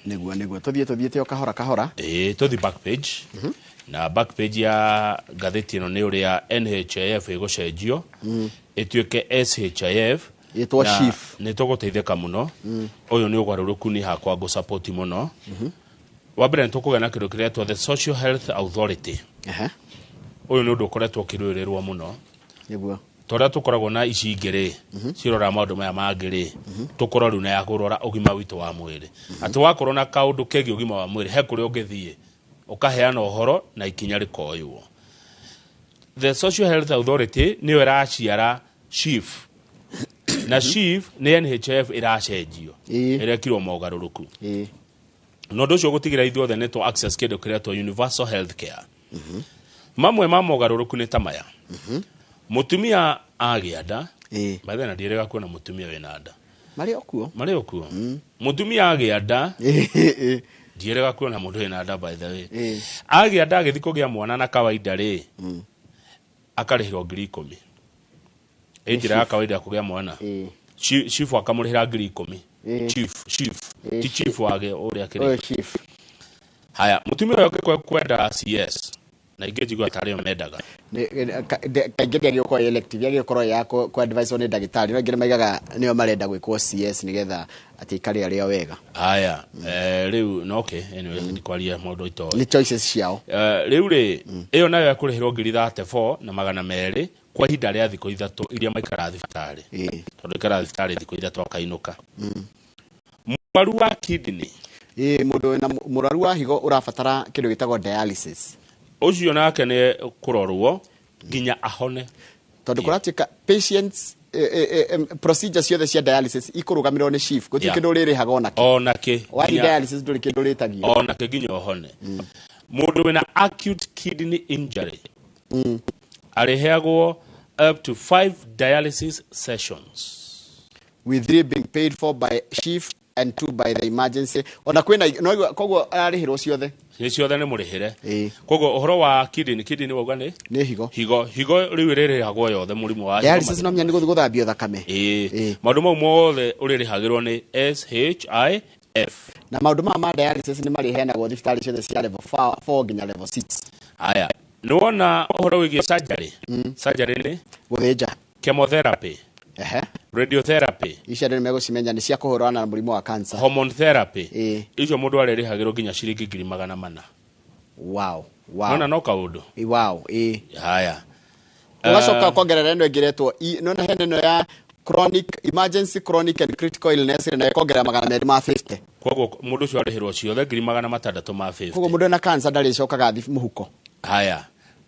Nĩguo nĩguo tũthiĩte o kahora kahora. Tũthiĩ back page. Na back page ya ngathĩti ĩno nĩ ũrĩa NHIF ĩgũcenjio ĩtuĩke SHIF, ĩtwo SHIF. Nĩ tũgũteithĩka mũno. Ũyũ nĩ ũgarũrũku niĩ hakwa ngũsupport mũno. Wa mbere nĩ tũkũgĩa na kĩndũ kĩretwo the Social Health Authority. Ũyũ nĩ ũndũ ũkoretwo ũkĩrũĩrĩrwo mũno. Nĩguo. Tondũ tũkoragwo na ici ingĩ rĩ, cirora maũndũ maya mangĩ rĩ, tũkorwo rĩu na ya kũrora ũgima witũ wa mwĩrĩ. Atĩ wakorwo na kaũndũ kegiĩ ũgima wa mwĩrĩ, he kũrĩa ũngĩthiĩ ũkaheana ũhoro na ikinya rĩkoywo. The Social Health Authority nĩyo ĩraciara SHIF. Na SHIF nĩ NHIF ĩracenjio, ĩrekirwo mogarũrũku. Na ũndũ ũcio gũtigĩra ithuothe nĩ tũ access kĩndũ kĩretwo universal health care. Mamwe ma mogarũrũku nĩ ta maya. Mũtumia agĩa nda, by the way, ndiĩrĩga kuona mũtumia wĩna nda. Marĩ o kuo. Marĩ o kuo. Mũtumia agĩa nda, ndiĩrĩga kuona mũndũ wĩna nda by the way. Agĩa nda agĩthiĩ kũgĩa mwana na kawaida rĩ, akarĩhĩrwo 10,000. Ĩ njĩra ya kawaida ya kũgĩa mwana. Chief akamũrĩhĩra 10,000. Chief, chief. Ti chief wage ũrĩa kĩrĩ. Chief. Haya, mũtumia ũyũ angĩkorwo kwenda CS, na ingĩ njigua tarĩ o mendaga. Kaingĩ ndĩagĩrĩirwo gũkorwo ĩ elective, yagĩrĩirwo gũkorwo ya kũ advise nĩ ndagĩtarĩ, no aingĩ nĩ maigaga nĩo marenda gwĩkwo CS nĩgetha atĩ ikare arĩ o wega. Haya, rĩu no okay, anyway, ndikwaria maũndũ itoĩ. Nĩ choices ciao. Rĩu rĩ, ĩyo nayo ĩkũrĩhĩrwo 34,200 kwa ihinda rĩa thikũ 3 iria maikaraga thibitarĩ. Tondũ aikaraga thibitarĩ thikũ 3 akainũka. Mũrwaru wa kidney. Mũndũ wĩna mũrwaru wa higo ũrabatara kĩndũ gĩtagwo dialysis. Ũcio nake nĩ kũrorwo nginya ahone. Tondũ kũratuĩka patients procedure ciothe cia dialysis ikũrũgamĩrĩrwo nĩ SHIF, gũtirĩ kĩndũ ũrĩrĩhaga onakĩ. Onakĩ. Wathiĩ dialysis ndũrĩ kĩndũ ũrĩtagio. Onakĩ nginya ũhone. Mũndũ wĩna acute kidney injury arĩheagwo up to 5 dialysis sessions, with 3 being paid for by SHIF and 2 by the emergency. Ona kwĩna no koguo ararĩhĩrwo ciothe. Nĩ ciothe nĩ mũrĩhĩre. Koguo ũhoro wa kidney, kidney wauga nĩ? Nĩ higo. Higo, higo rĩu ĩrĩrĩhagwo yothe mũrimũ wa higo. Dialysis no menya nĩ gũthiĩ gũthambio thakame. Maũndũ mau mothe ũrĩrĩhagĩrwo nĩ SHIF. Na maũndũ maya ma dialysis nĩ marĩheanagwo thibitarĩ ciothe cia level 4 nginya level 6. Haya, nĩ wona ũhoro wĩgiĩ surgery? Surgery nĩ? Gũthĩnja. Chemotherapy. Radiotherapy. Icio andũ nĩ megũcimenya nĩ cia kũhũrana na mũrimũ wa cancer. Hormone therapy. Icio mũndũ arĩrĩhagĩrwo nginya ciringi 400,000. Wow. Wow. Nona no kaũndũ. Wow. Haya. Ũgacoka ũkongerera ĩno ĩngĩ ĩretwo, nona hena ĩno ya chronic emergency chronic and critical illness na ĩkongerera 250. Koguo mũndũ ũcio arĩhĩrwo ciothe 650,000. Koguo mũndũ ena cancer ndarĩcokaga mũhuko. Haya.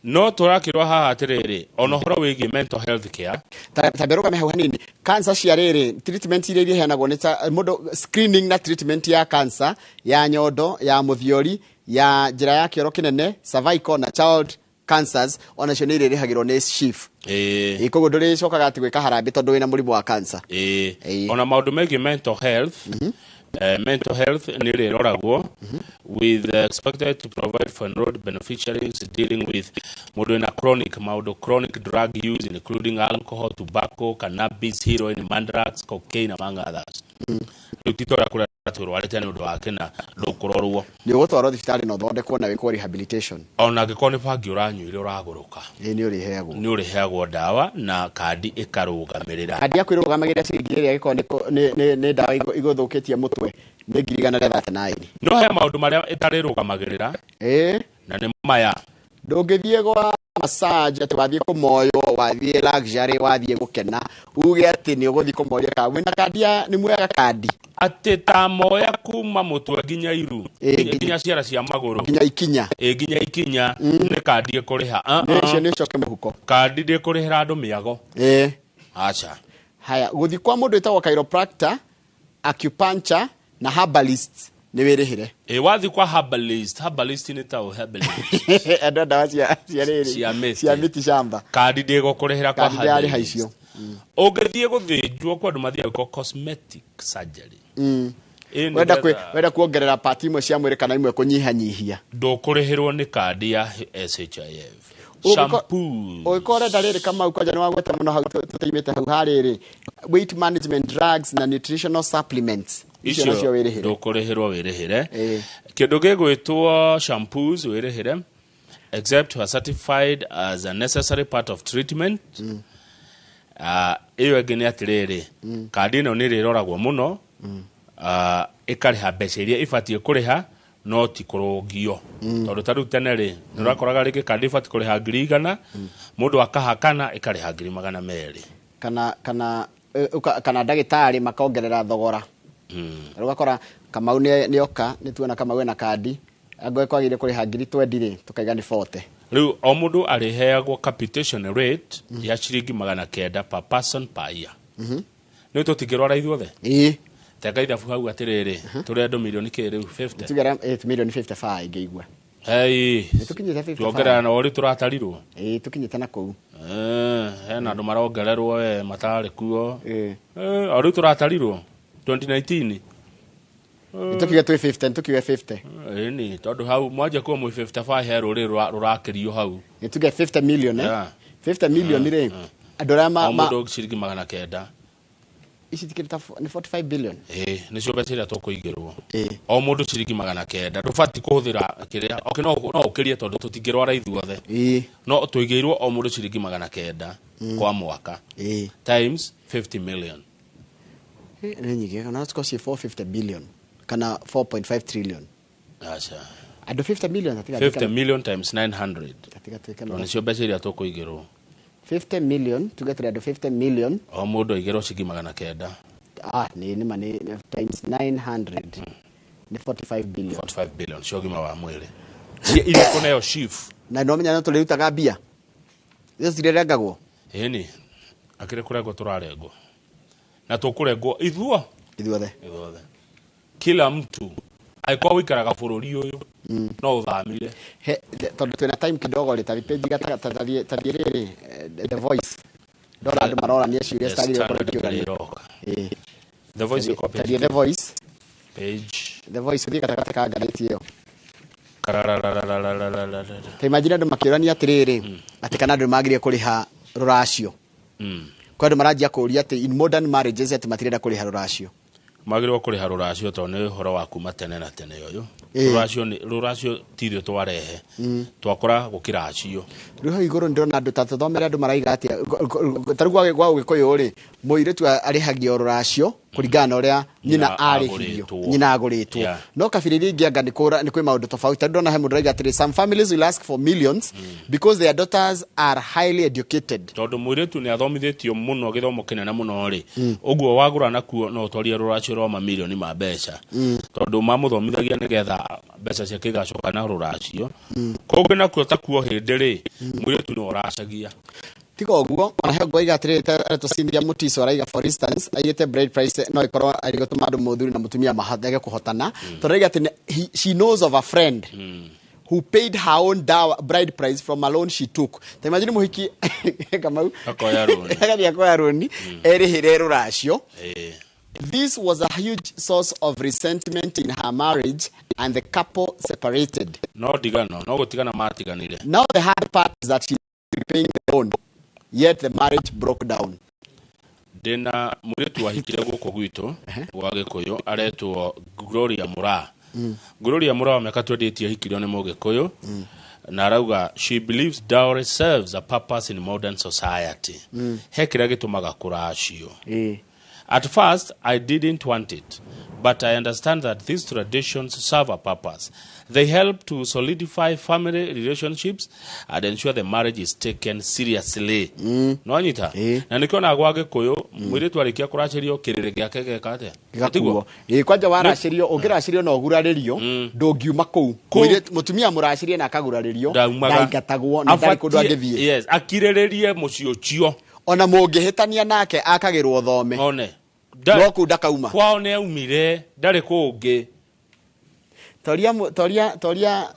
No tũrakĩrwo haha atĩrĩrĩ, ona ũhoro wĩgiĩ mental health care. Ta mbere ũkame hau hanini, cancer cia rĩrĩ, treatment iria iheanagwo nĩ ta mũndũ screening na treatment ya cancer ya nyondo, ya mũthiori, ya njĩra ya kĩoro kĩnene, cervical na child cancers, onacio nĩ irĩrĩhagĩrwo nĩ SHIF. Koguo ndũrĩcokaga atĩ gwĩka harambĩ tondũ wĩna mũrimũ wa cancer. Ona maũndũ megiĩ mental health, mental health nĩ ĩrĩroragwo with expected to provide for enrolled beneficiaries dealing with mũndũ wĩna chronic maũndũ, chronic drug use including alcohol, tobacco, cannabis, heroin, mandrax, cocaine among others. Rĩu ti ta ũrĩa kũrĩa twĩrwarĩte nĩ ũndũ wa kĩna ndũkũrorwo. Nĩ ũgũtwarwo thibitarĩ na ũthondekwo na wĩkwo rehabilitation. Ona angĩkorwo nĩ bangi ũranyuire ũragũrũka. Ĩĩ nĩ ũrĩheagwo. Nĩ ũrĩheagwo ndawa na kandi ĩkarũgamĩrĩra. Kandi yaku ĩrũgamagĩrĩra ciringi ĩrĩa ĩgĩkorwo nĩ ndawa igũthũkĩtie mũtwe nĩ 1,139. No he maũndũ marĩa ĩtarĩrũgamagĩrĩra. Ĩĩ. Na nĩ maya. Ndũngĩthiĩ gwa massage atĩ wathiĩ kũmoywo, wathiĩ luxury, wathiĩ gũkena, uge atĩ nĩ ũgũthiĩ kũmoria kana wĩna kandi ya nĩ muoyaga kandi. Atĩ ta moya kuma mũtwe nginya iru, nginya ciara cia magũrũ. Nginya ikinya. Ĩĩ nginya ikinya, nĩ kandi ĩkũrĩha. Nĩ icio nĩ ũcoke mũhuko. Kandi ndĩkũrĩhĩra andũ mĩago. Ĩĩ. Aca. Haya, gũthiĩ kwa mũndũ wĩtagwo chiropractor, acupuncture na herbalist nĩ wĩrĩhĩre. Ĩĩ wathiĩ kwa herbalist, herbalist nĩ ta herbalist. Andũ a ndawa cia rĩrĩ, Cia mĩtĩ. cia mĩtĩ shamba. Kandi ndĩgũkũrĩhĩra kwa Kandi ndĩrarĩha herbalist. icio. Ũngĩthiĩ gũthĩnjwo kwa andũ mathiaga gwĩkwo cosmetic surgery. Ĩĩ nĩ Wenda getha wenda kuongerera part imwe cia mwĩrĩ kana imwe kũnyihanyihia. Ndũkũrĩhĩrwo nĩ kandi ya SHIF. Shampoo. Ũngĩkorwo ũrenda rĩrĩ Kamau kwanja nĩ wagweta mũno hau tũtaimĩte hau harĩrĩ. Weight management drugs na nutritional supplements. Icio nacio wĩrĩhĩre. Ndũkũrĩhĩrwo wĩrĩhĩre. Kĩndũ gĩgwĩtwo shampoos wĩrĩhĩre except you are certified as a necessary part of treatment. Ĩyo ĩngĩ nĩ atĩrĩrĩ, kandi ĩno nĩ ĩrĩroragwo mũno, ĩkarĩha mbeca iria ĩbatiĩ kũrĩha no ti kũrũngio. Tondũ ta rĩu tene rĩ, nĩ ũrakoraga rĩngĩ kandi ĩbatiĩ kũrĩha 100,000, mũndũ akahakana ĩkarĩha 200,000. Kana ndagĩtarĩ makongerera thogora. Ũgakora Kamau nĩ oka, nĩ tuona Kamau ena kandi, angĩkorwo kwagĩrĩire kũrĩha 20,000 rĩ, tũkaiga nĩ 40. Rĩu o mũndũ arĩheagwo capitation rate ya ciringi 900 per person per year. Nĩ tũtingĩrwara ithuothe? Ĩĩ. Teka ithabu hau atĩrĩrĩ, tũrĩ andũ milioni kĩ rĩu? 50. Tuge milioni 55 ingĩigua. Hei. Nĩ tũkinyĩte 55. Tuongerera na ũrĩ tũratarirwo. Ĩĩ, tũkinyĩte na kũu. Hena andũ marongererwo we matarĩ kuo. O rĩu tũratarirwo 2019. Nĩ tũkiuge twĩ 50, nĩ tũkiuge 50. Ĩni, tondũ hau mwanja kuo mwĩ 55 he rũrĩrĩ rũrakĩrio hau. Nĩ tuge 50 million, eh? 50 million rĩ, andũ arĩa O mũndũ ciringi 900. Ici tikĩrĩ ta nĩ 45 billion. Ĩĩ, nĩcio mbeca iria tũkũigĩrwo. O mũndũ ciringi 900. Ndũbatiĩ kũhũthĩra kĩrĩa, okay, no ũkĩrie tondũ tũtingĩrwara ithuothe. No tũigĩirwo o mũndũ ciringi 900 kwa mwaka. Times 50 million. Nĩ nyingĩ, kana no cikorwo ciĩ 450 billion kana 4.5 trillion. Aca. Andũ 50 million, atiga 50 million times 900. Atiga tuĩke Tondũ nĩcio mbeca iria tũkũigĩrwo. 50 million, tuge tũrĩ andũ 50 million. O mũndũ aigĩrwo ciringi 900. Nĩ nĩma nĩ times 900. Nĩ 45 billion. 45 billion cia ũgima wa mwĩrĩ. Cia iria kũneo chief. Na no menya no tũrĩrutaga mbia. Icio cirĩrengagwo? Ĩni. Akĩrĩ kũrengwo tũrarengwo. Na tũkũrengwo ithuo. Ithuothe. Ithuothe. Kila mtu angĩkorwo ũikaraga bũrũri ũyũ no ũthamire. He, tondũ twĩna time kidogo rĩ, ta page gatagatĩ, ta thiĩ rĩrĩ, The Voice. Ndona andũ marorania ciũria The citagĩrĩire gũkorwo Standard ikĩũranio. ĩroka. The Voice ĩko Ta thiĩ The Voice. Page. The Voice ũthiĩ gatagatĩ ka ngathĩti ĩyo. Karararararararara. Ta imagine andũ makĩũrania atĩrĩrĩ, atĩ kana andũ nĩmagĩrĩire kũrĩha rũracio. Kwa andũ maranjia kũũria atĩ in modern marriages atĩ matirenda kũrĩha rũracio. Magĩrĩirwo kũrĩha rũracio tondũ nĩ ũhoro wa kuma tene na tene ũyũ. Rũracio ti ithuĩ twarehe. Twakora gũkĩracio. Rĩu hau igũrũ ndĩrona andũ ta tũthomere andũ maraiga atĩa. Ta rĩu gwa Ũgĩkũyũ rĩ, mũirĩtu arĩhagio rũracio kũringana na ũrĩa nyina Nyina arĩhirio. agũrĩtwo. Nyina agũrĩtwo. No kabira iria ingĩ anga nĩ kwĩ maũndũ tofauti. Ta rĩu ndĩrona he mũndũ araiga atĩrĩ, some families will ask for millions because their daughters are highly educated. Tondũ mũirĩtu nĩ athomithĩtio mũno gĩthomo kĩnene mũno rĩ, ũguo wagũra nakuo no ũtwarie rũracio rwa mamirioni ma mbeca. Tondũ mamũthomithagia nĩgetha mbeca ciake igacoka na rũracio. Kũngĩ nakuo ta kuo hĩndĩ rĩ, mũirĩtu nĩwe ũracagia. Tiga ũguo, ona he ngoiga atĩrĩrĩ, ta Cynthia Mutiso araiga for instance, aigĩte bride price no ĩkorwo ĩrĩ gũtũma andũ mũthuri na mũtumia mahotage kũhotana. Tondũ araiga atĩ she knows of a friend who paid her own bride price from a loan she took. Ta imagine mũhiki Kamau Akoya rũni. Agathiĩ akoya rũni, erĩhĩre rũracio. This was a huge source of resentment in her marriage and the couple separated. No ndigano, no gũtigana matiganire. Now the hard part is that she is repaying the loan, yet the marriage broke down. Ndĩna mũirĩtu wahikire gũkũ gwitũ gwa Gĩkũyũ aretwo Gloria Mura. Gloria Mura wa mĩaka 28 ahikirio nĩ Mũgĩkũyũ. Na arauga she believes dowry serves a purpose in modern society. He kĩrĩa gĩtũmaga kũracio. At first, I didn't want it, but I understand that these traditions serve a purpose. They help to solidify family relationships and ensure the marriage is taken seriously. No anyita? Na nĩkĩo gwa Gĩkũyũ mũirĩtu arĩkia kũracĩrio kĩrĩrĩ gĩake geka atĩa? Gĩgakuo. Kwanja waracĩrio, ũngĩracĩrio na ũgurarĩrio, ndũngiuma kũu. Mũtumia mũracĩrie na akagurarĩrio, ndaingatagwo na ndarĩ kũndũ angĩthiĩ. Yes, akirĩrĩrie mũciĩ ũcio. Ona mũngĩhĩtania nake akagĩrwo thome. One. No kũu ndakauma. Kwao nĩ aumire, ndarĩ kũngĩ. Toria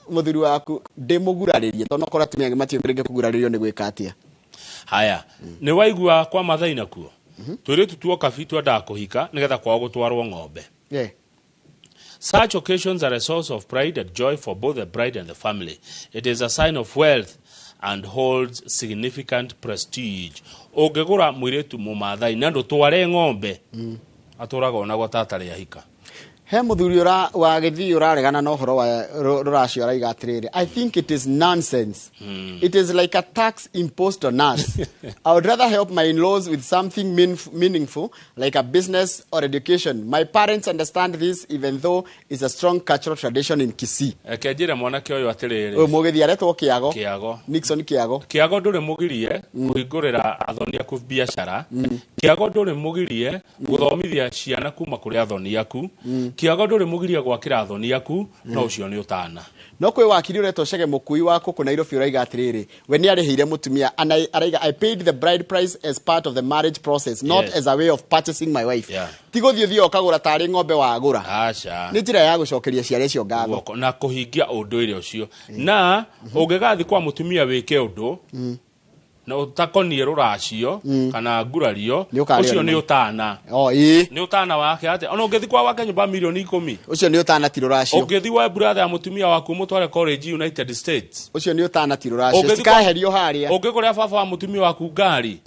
mũthuri waku ndĩmũgurarĩrie tondũ okorwo atumia angĩ matiũĩ kũgurarĩrio nĩ gwĩka atĩa. Haya, nĩ waigua kwa Mathai nakuo. Tũirĩtu tuoka bi twendaga kũhika nĩgetha kwao gũtwarwo ng'ombe. Such occasions are a source of pride and joy for both the bride and the family. It is a sign of wealth and holds significant prestige. Ũngĩgũra mũirĩtu Mũmathai na ndũtware ng'ombe, atũraga onagwo ta atarĩ ahika. He mũthuri wa Gĩthii ũraregana na ũhoro wa rũracio araiga atĩrĩrĩ, I think it is nonsense. It is like a tax imposed on us. I would rather help my in-laws with something meaningful like a business or education. My parents understand this even though it's a strong cultural tradition in Kisii. Reke njĩre mwanake ũyũ atĩrĩrĩ. Ũyũ Mũgĩthii aretwo Kĩago. Kĩago. Nixon Kĩago. Kĩago ndũrĩ mũgirie kũhingũrĩra athoni aku biacara. Kĩago ndũrĩ mũgirie gũthomithia ciana kuma kũrĩ athoni aku. Kĩago ndũrĩ mũgirie gwakĩra athoni aku, no ũcio nĩ ũtana. No kwĩ wakiri ũretwo Chege Mũkui wa kũkũ Nairobi ũraiga atĩrĩrĩ, we nĩ arĩhĩire mũtumia and araiga I paid the bride price as part of the marriage process, not as a way of purchasing my wife. Ti gũthiĩ ũthiĩ ũkagũra tarĩ ng'ombe wagũra. Aca. Nĩ njĩra ya gũcokeria ciara icio ngatho. Na kũhingia ũndũire ũcio. Na ũngĩgathiĩ kwa mũtumia wĩke ũndũ na ũtakoniĩ rũracio kana ngurario, ũcio nĩ ũtana. Nĩ ũtana wake atĩa? Ona ũngĩthiĩ kwa wake nyũmba milioni 10. Ũcio nĩ ũtana ti rũracio. Ũngĩthiĩ wa brother ya mũtumia waku mũtware college United States. Ũcio nĩ ũtana ti rũracio. Cikaherio harĩa. Ũngĩgũrĩra baba wa mũtumia waku ngari.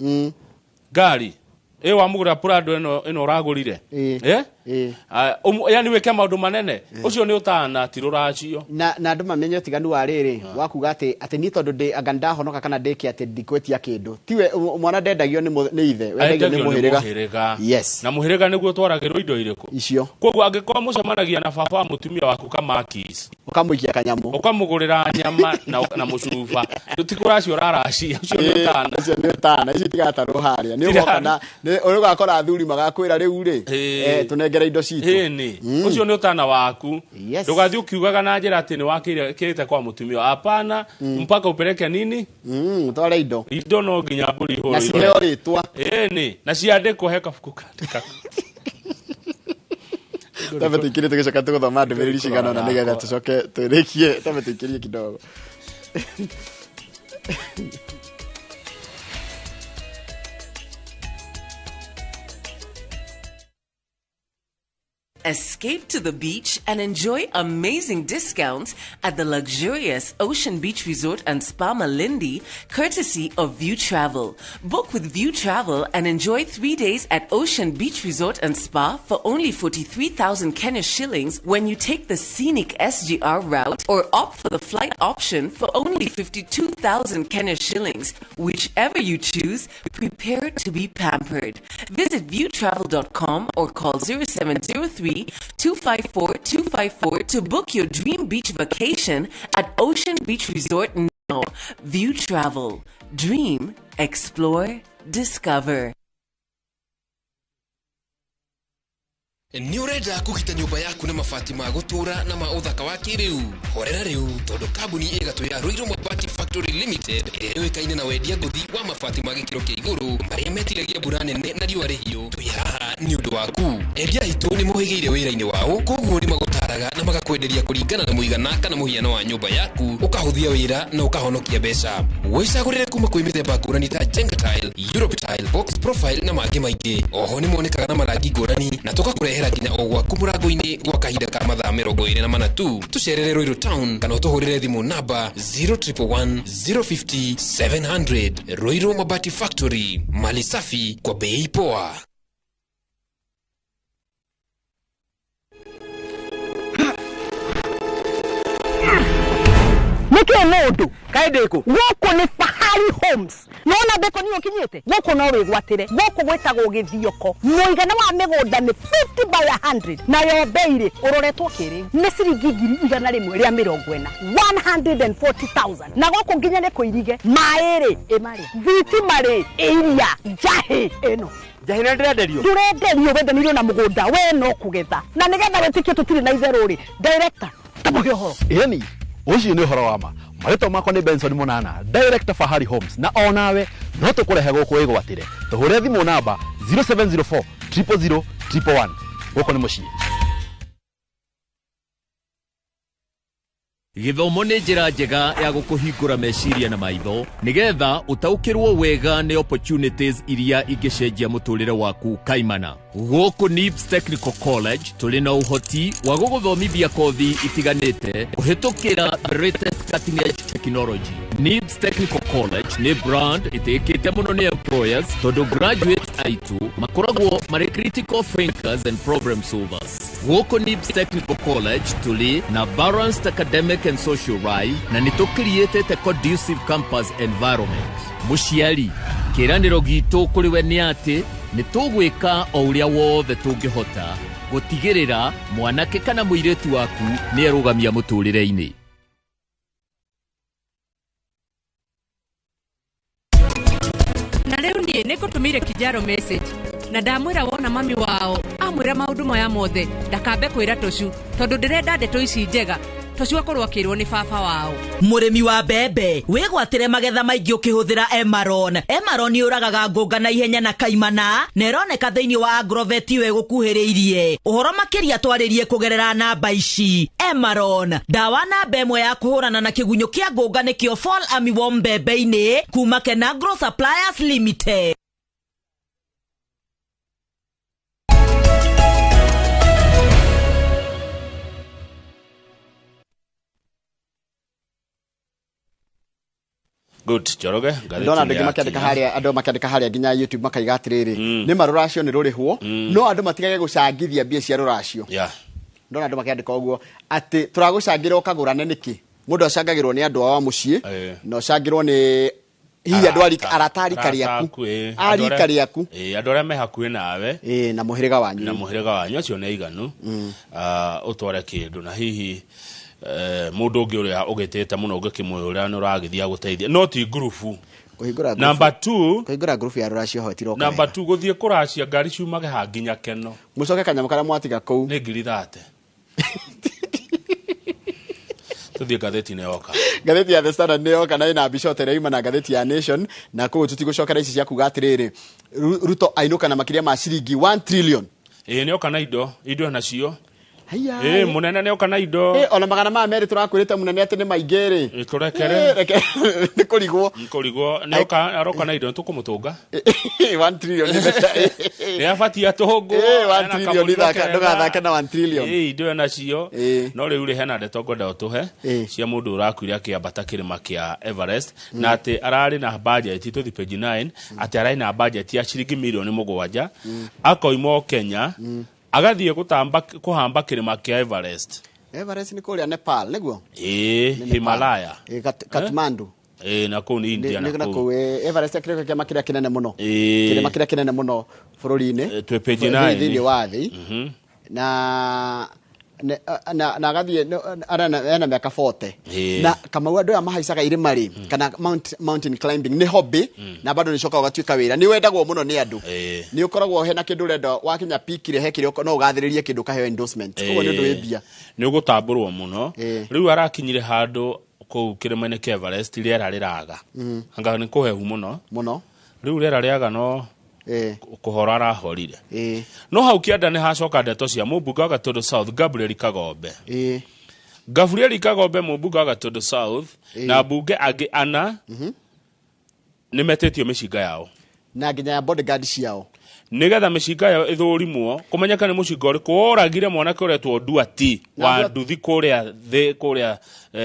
Ngari. Wamũgũrĩra Prado ĩno ũragũrire. Yani wĩke maũndũ manene. Ũcio nĩ ũtana ti rũracio. Na andũ mamenye ũtiganu wa rĩrĩ wa kuga atĩ niĩ tondũ ndĩ anga ndahonoka kana ndĩke atĩ ndikwĩtia kĩndũ. Tiwe mwana ndendagio nĩ ithe, wendagio nĩ mũhĩrĩga. Yes. Na mũhĩrĩga nĩguo ũtwaragĩrwo indo irĩkũ? Icio. Koguo angĩkorwo mũcemanagia na baba wa mũtumia waku kamakis, ũkamũikia kanyamũ, ũkamũgũrĩra nyama na mũcuba, ti kũracio ũraracia. Ũcio nĩ ũtana. Ũcio nĩ ũtana. Icio itigatarwo harĩa. Nĩ ũgoka na ũgakora athuri magakwĩra rĩu rĩ, tũnengere indo citũ. Ĩni, ũcio nĩ ũtana waku. Ndũgathiĩ ũkiugaga na njĩra atĩ nĩ wakĩrĩte kwa mũtumia. Hapana, mpaka upeleke nini? Tware indo. Indo no nginya mbũri ihũrwo. Na ciheo rĩtwa. Ĩni, na ciandĩkwo he kabuku kandĩka. Tambe tũikĩrie tũgĩcoka tũgũthoma ndũmĩrĩri cigana ũna nĩgetha tũcoke tũrĩkie. Tambe tũikĩrie kidogo. Escape to the beach and enjoy amazing discounts at the luxurious Ocean Beach Resort and Spa Malindi, courtesy of View Travel. Book with View Travel and enjoy 3 days at Ocean Beach Resort and Spa for only 43,000 Kenya shillings when you take the scenic SGR route, or opt for the flight option for only 52,000 Kenya shillings. Whichever you choose, prepare to be pampered. Visit viewtravel.com or call 0703 254 254 to book your dream beach vacation at Ocean Beach Resort now. View Travel. Dream, explore, discover. Nĩ ũrenda kũgita nyũmba yaku na mabati ma gũtũũra na ma ũthaka wa kĩrĩu? Horera rĩu tondũ kambuni ĩgatũ ya Ruiru Mabati Factory Limited ĩrĩa yũĩkaine na wendia ngũthi wa mabati ma gĩkĩro kĩa igũrũ marĩa metiragia mbura nene na riũa rĩhiũ, twĩ haha nĩ ũndũ waku. Endia aitũ nĩ mohĩgĩire wĩra-inĩ wao, koguo nĩ magũtaraga na magakwenderia kũringana na mũigana kana mũhiano wa nyũmba yaku, ũkahũthia wĩra na ũkahonokia mbeca. Wĩcagũrĩre kuma kwĩ mĩthemba ngũrani ta Jenga Tile, Europe Tile, Box Profile na mangĩ maingĩ. Oho nĩ monekaga na marangi ngũrani na tũgakũrehera nginya o gwaku mũrango-inĩ gwa kahinda ka mathaa 24 tu. Tũcerere Ruiru Town kana ũtũhũrĩre thimũ namba 0111 050 700. Ruiru Mabati Factory, mali safi kwa bei poa. Nĩkĩ mũndũ kaĩ ndĩkũ gũkũ nĩ Fahari Homes nona ndĩkũ niĩ ũkinyĩte gũkũ no wĩgwatĩre gũkũ gwĩtagwo Gĩthioko mũigana wa mĩgũnda nĩ 50 by 100 nayo bei rĩ ũroretwo kĩrĩu nĩ ciringi 140,000 140,000 na gũkũ nginya nĩ kũirige maĩ rĩ ĩmarĩa thitima rĩ ĩiria njahĩ ĩno njahĩ nĩ ndĩrenderio ndũrenderio wendanĩirio na mũgũnda we no kũgetha na nĩgetha wĩtĩkie tũtirĩ na itherũ rĩ director tamũhe ũhoro ĩni ũcio nĩ ũhoro wa ma marĩtwa makwa nĩ Benson Monana director Fahari Homes na onawe no tũkũrehe gũkũ wĩgwatĩre tũhũre thimũ namba 0704 000 111 gũkũ nĩ mũciĩ. Gĩthomo nĩ njĩra njega ya gũkũhingũra meciria na maitho nĩgetha ũtaũkĩrwo wega nĩ opportunities iria ingĩcenjia mũtũrĩre waku kaimana. Gũkũ NIBS Technical College tũrĩ na ũhoti wa gũgũthomithia kothi itiganĩte kũhĩtũkĩra the latest cutting edge technology. NIBS Technical College nĩ brand ĩtĩkĩte mũno nĩ employers tondũ graduates aitũ makoragwo marĩ critical thinkers and problem solvers. Gũkũ NIBS Technical College tũrĩ na balanced academic and social life na nĩ tũcreatĩte conducive campus environment. Mũciari, kĩĩranĩro gitũ kũrĩ we nĩ atĩ nĩ tũgwĩka o ũrĩa wothe tũngĩhota gũtigĩrĩra mwanake kana mũirĩtu waku nĩ erũgamia mũtũrĩre-inĩ. Na rĩu niĩ nĩ ngũtũmĩire Kijaro message na ndamwĩra wona mami wao amwĩra maũndũ maya mothe ndakambe kwĩra Tũcu tondũ ndĩrenda ndeto ici njega Tũcu akorwo akĩrwo nĩ baba wao. Mũrĩmi wa mbembe wĩgwatĩre magetha maingĩ ũkĩhũthĩra Emaron. Emaron yũragaga ngũnga na ihenya na kaimana na ĩroneka thĩinĩ wa Agrovet ĩyo ĩgũkuhĩrĩirie. Ũhoro makĩria twarĩrie kũgerera namba ici. Emaron ndawa namba ĩmwe ya kũhũrana na kĩgunyũ kĩa ngũnga nĩkĩo Fall Armyworm mbembe-inĩ kuma Kenagro Suppliers Limited. Good, Njoroge. Ndona andũ aingĩ makĩandĩka harĩa, andũ makĩandĩka harĩa nginya YouTube makaiga atĩrĩrĩ nĩ ma rũracio nĩ rũrĩhwo no andũ matigage gũcangithia mbia cia rũracio. Ndona andũ makĩandĩka ũguo atĩ tũragũcangĩra ũkagũrane nĩkĩ mũndũ acangagĩrwo nĩ andũ ao a mũciĩ na ũcangĩrwo nĩ hihi andũ arata a rika rĩaku a rika rĩaku andũ arĩa me hakuhĩ nawe na mũhĩrĩga wanyu na mũhĩrĩga wanyu acio nĩ aiganu ũtware kĩndũ na hihi mundu ungi uria ugitite muno ungikimwira ni uragithia guteithia no ti ngurubu kuhingura number 2 kuhingura ngurubu ya ruracio hotiro number 2 guthie kuracia ngari ciumage ha nginya keno mucoke kanyamu karia mwatiga kuu ni ngiri 30 tuthie ngathĩti-inĩ yoka ngathĩti ya The Standard nĩ yoka na ĩna mbica tere ima na ngathĩti ya Nation na kũu tũtigũcokera ici cia kuga atĩrĩrĩ Ruto ainũka na makĩria ma ciringi 1 trillion ĩĩ nĩ oka na indo nacio Haiya. Munene nĩ oka na indo. Ona magana ma merĩ tũrakwĩrĩte munene atĩ nĩ maingĩ rĩ. Tũrekere. Reke nĩ kũrigwo. Kũrigwo nĩ oka aroka na indo tũkũmũtũnga. 1 trillion nĩ mbeca. Nĩ abatie atũngwo. 1 trillion ithaka ndũgathake na 1 trillion. Indo nacio. No rĩu rĩ hena ndeto ngwenda ũtũhe cia mũndũ ũrakuire akĩambata kĩrĩma kĩa Everest na atĩ ararĩ na budget tũthi page 9 atĩ ararĩ na budget ya ciringi milioni 7 akoima o Kenya agathie gutamba kuhamba kirima kia Everest. Everest ni kuria Nepal niguo? Himalaya. Kathmandu. Na kuu ni India na kuu. Everest kĩrĩma kĩa kĩrĩa kĩnene mũno. Kĩrĩma kĩrĩa kĩnene mũno bũrũri-inĩ. Twĩ page 9. Thĩinĩ wa thĩ. Na na agathie ena mĩaka 40. Na Kamau andũ aya mahaicaga irĩma rĩ kana mountain climbing nĩ hobby na bado nĩ cokaga ũgatuĩka wĩra nĩ wendagwo mũno nĩ andũ nĩ ũkoragwo hena kĩndũ ũrenda wakinya peak rĩ he kĩrĩa no ũgathĩrĩrie kĩndũ ũkaheo endorsement koguo nĩ ũndũ wĩ mbia nĩ ũgũtambũrwo mũno rĩu arakinyire handũ kũu kĩrĩma-inĩ kĩa Everest rĩera rĩraga anga nĩ kũhehu mũno mũno rĩu rĩera rĩaga no kuhora arahorire no hau kĩanda nĩ hacoka ndeto cia mũmbunge wa Gatundu South Gabriel Kagombe Gabriel Kagombe mũmbunge wa Gatundu South na mbunge angĩ ana nĩ metĩtio mĩcinga yao na nginya ya bodyguard ciao nigetha mĩcinga yao ĩthũrimwo kũmenyeka nĩ mũcinga ũrĩkũ woragire mwanake ũretwo Nduati wa nduthi kũrĩa thĩ kũrĩa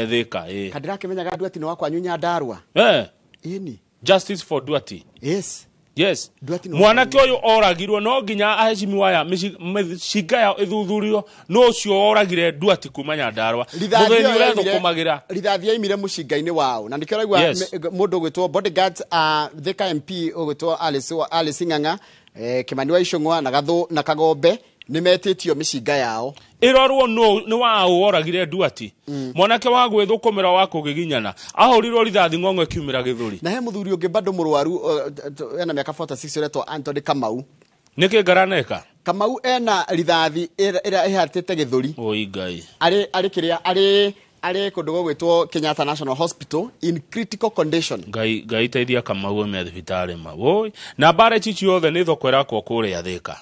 Thika kandirakĩmenyaga Nduati nĩ wa kwanyu Nyandarua ĩni Justice for Nduati. Yes. Yes. Nduati no Mwanake ũyũ oragirwo no nginya aheshimiwa aya mĩcinga yao ĩthuthurio no ũcio oragire Nduati kuma Nyandarua. Rithathi Mũthĩni ĩyo yaumire- ũrethũkũmagĩra. Rithathi yaimire mũcinga-inĩ wao na nĩkĩo ũraigua Yes. mũndũ ũgwĩtwo bodyguard a Thika MP ũgwĩtwo Alice Ng'ang'a, Kimani wa Ichung'wa na Gathu na Kagombe nĩ metĩtio mĩcinga yao. Ĩrorwo nĩ waũ woragire Nduati. Mwanake wa gwĩthũkũmĩra wa kũgiginyana ahũrirwo rithathi ng'ong'o ĩkiumĩra gĩthũri. Na he mũthuri ũngĩ bado mũrwaru, ena mĩaka 46 ũretwo Anthony Kamau. Nĩkĩ ngaraneka? Kamau ena rithathi ĩrĩa ĩhatĩte gĩthũri. Oi Ngai. Arĩ kĩrĩa, arĩ kũndũ gũgwĩtwo Kenyatta National Hospital in critical condition. Ngai, Ngai teithia Kamau eme thibitarĩ ma. Woi, na mbara ici ciothe nĩ thoko ĩrakwo kũrĩa Thika.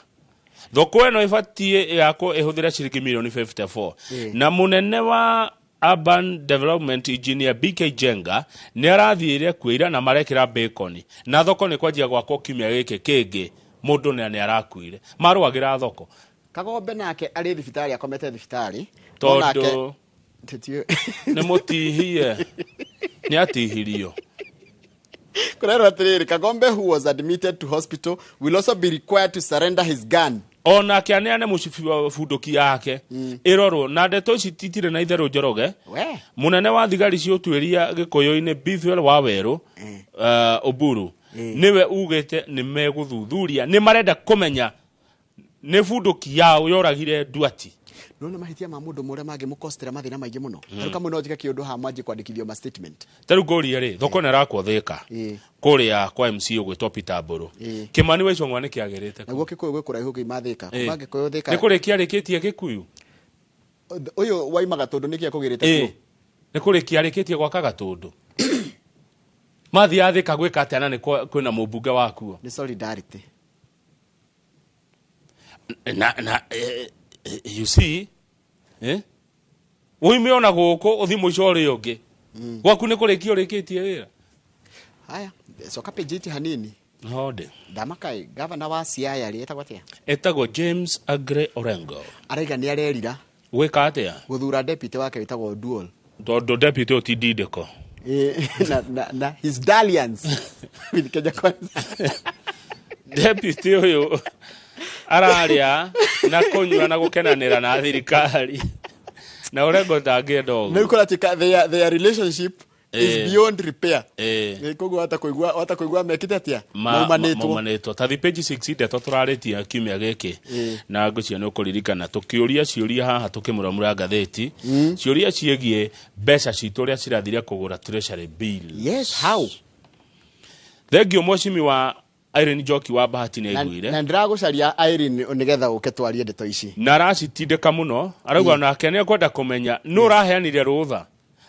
Thoko ĩno ĩbatiĩ yakwo ĩhũthĩre ciringi mirioni 54. Na mũnene wa Urban Development Engineer BK Jenga nĩ arathiĩre kwĩra na marekĩra bacon. Na thoko nĩ kwanjia gwakwo kiumia gĩkĩ kĩngĩ. Mũndũ nĩ arakuire. Marũagĩra thoko. Kagombe nake arĩ thibitarĩ, akomete thibitarĩ. Tondũ Nake tũtiũ- nĩ mũtihie. Nĩ atihirio. Kũrerwo atĩrĩrĩ, Kagombe who was admitted to hospital will also be required to surrender his gun. Onake aneane mũcibi wa bunduki yake. Ĩrorwo na ndeto ici titirĩ na itherũ Njoroge. We. Mũnene wa thigari cia ũtuĩria Gĩkũyũ-inĩ Bethwel wa Werũ, Oburu, nĩwe ugĩte nĩ megũthuthuria, nĩ marenda kũmenya nĩ bunduki yao yoragire Nduati. Nona mahĩtia ma mũndũ ũmwe ũrĩa mangĩmũkostera mathĩna maingĩ mũno. Tarĩu kamwe no njĩke kĩũndũ haha mwanjie kwandĩkithio ma statement. Ta rĩu ngũrie rĩ, thoko ĩno ĩrakwo Thika. Kũrĩa kwa MC ũgwĩtwo Peter Mbũrũ. Kĩmani wa Ichung'wa nĩ kĩagĩrĩte. Naguo Gĩkũyũ gwĩ kũraihu kĩima Thika. Kuma Gĩkũyũ Thika. Nĩ kũrĩkia arĩkĩtie Gĩkuyu? Ũyũ waimaga tondũ nĩkĩ akũgĩrĩte kuo? Nĩ kũrĩkia arĩkĩtie gwaka Gatũndũ. Mathiaga Thika gwĩka atĩa na nĩ kwĩna mũmbunge wakuo? Nĩ solidarity. Na you see, Uime ona gũkũ ũthi mũico ũrĩa ũngĩ. Gwaku nĩ kũrĩkia ũrĩkĩtie wĩra. Haya, coka page 8 hanini. Hode. Ndamaka gavana wa Siaya rĩ etagwo atĩa? Etagwo James Aggrey Orengo. Araiga nĩ arerira. Gwĩka atĩa? Gũthura deputy wake wĩtagwo Dual. Tondũ deputy ũyũ ti ndindĩko. Na his dalliance with Kenya Kwanza. Deputy ũyũ ararĩa na kũnyua na gũkenanĩra na thirikari. Na Orengo ndangĩenda ũguo. Nĩ ũkora atĩ their relationship is beyond repair. Nĩ koguo hata kũigua mekĩte atĩa? Maumanĩtwo. Maumanĩtwo. Ta thi page 6 ndeto tũrarĩtie kiumia gĩkĩ. Na ngwĩciria nĩ ũkũririkana tũkĩũria ciũria haha tũkĩmũramũra ngathĩti. Ciũria ciĩgiĩ mbeca citũ ũrĩa cirathire kũgũra treasury bill. Yes, how? Thengiũ mheshimiwa Irene Njoki wa Bahati nĩ aiguire. Na ndĩragũcaria Irene nĩgetha ũke twarie ndeto ici. Na aracitindĩka mũno, arauga nake nĩ ekwenda kũmenya nũ ũraheanire rũtha.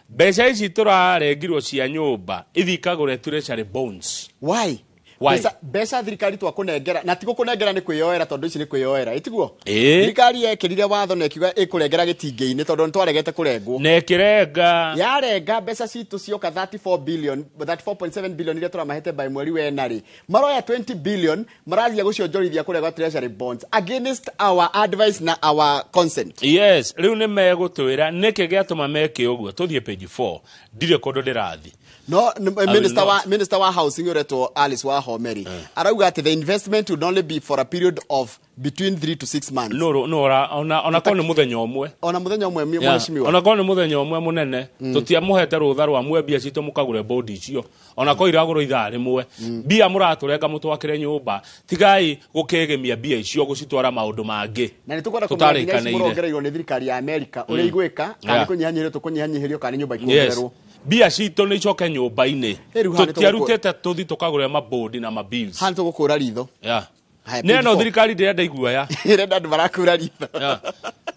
Mbeca ici tũrarengirwo cia nyũmba ithiĩ ikagũre treasury bonds. Why? Why? Mbeca thirikari twakũnengera, na ti gũkũnengera nĩ kwĩyoera tondũ ici nĩ kwĩyoera, ĩtiguo? Thirikari yekĩrire watho na ĩkiuga ĩkũrengera gĩtingĩ-inĩ tondũ nĩ twaregete kũrengwo. Na ĩkĩrenga. Yarenga mbeca citũ cioka 34 billion, 34.7 billion iria tũramahete by mweri wa ĩna rĩ. Maroya 20 billion marathiĩ gũcionjorithia kũrĩa gwa treasury bonds against our advice na our consent. Yes, rĩu nĩ megũtwĩra nĩkĩ gĩatũma meke ũguo. Tũthiĩ page 4. Ndirĩ kũndũ ndĩrathiĩ. No, I will not. Minister wa housing ũretwo Alice Wahome arauga atĩ the investment would only be for a period of between 3 to 6 months. No, no, ora, ona korwo nĩ mũthenya ũmwe. Ona mũthenya ũmwe, Yeah. mheshimiwa. Ona korwo nĩ mũthenya ũmwe mũnene, tũtiamũhete rũtha rwa mwe mbia citũ mũkagũre bodi icio. Ona korwo iragũrwo ithaa rĩmwe. Mbia mũratũrenga mũtwakĩre nyũmba. Tigai gũkĩgemia mbia icio gũcitwara maũndũ mangĩ. Na nĩ tũkwenda kũmenya nginya ici Tũtarĩkanĩire. mũrongereirwo nĩ thirikari ya Amerika, ũrĩa igwĩka, kana nĩ kũnyihanyihĩrio tũkũnyihanyihĩrio, kana nĩ nyũmba Yes. ikuongererwo. Mbia citũ nĩ icoke nyũmba-inĩ. Hey, rĩu haha nĩ Tũtiarutĩte tũthi tũkagũre mabodi na mabills. Haha nĩ tũgũkũra ritho. Yeah. Haya, Nĩ page ĩno four. thirikari ndĩrenda iguoya. Ĩrenda andũ marakũra ritho. Yeah.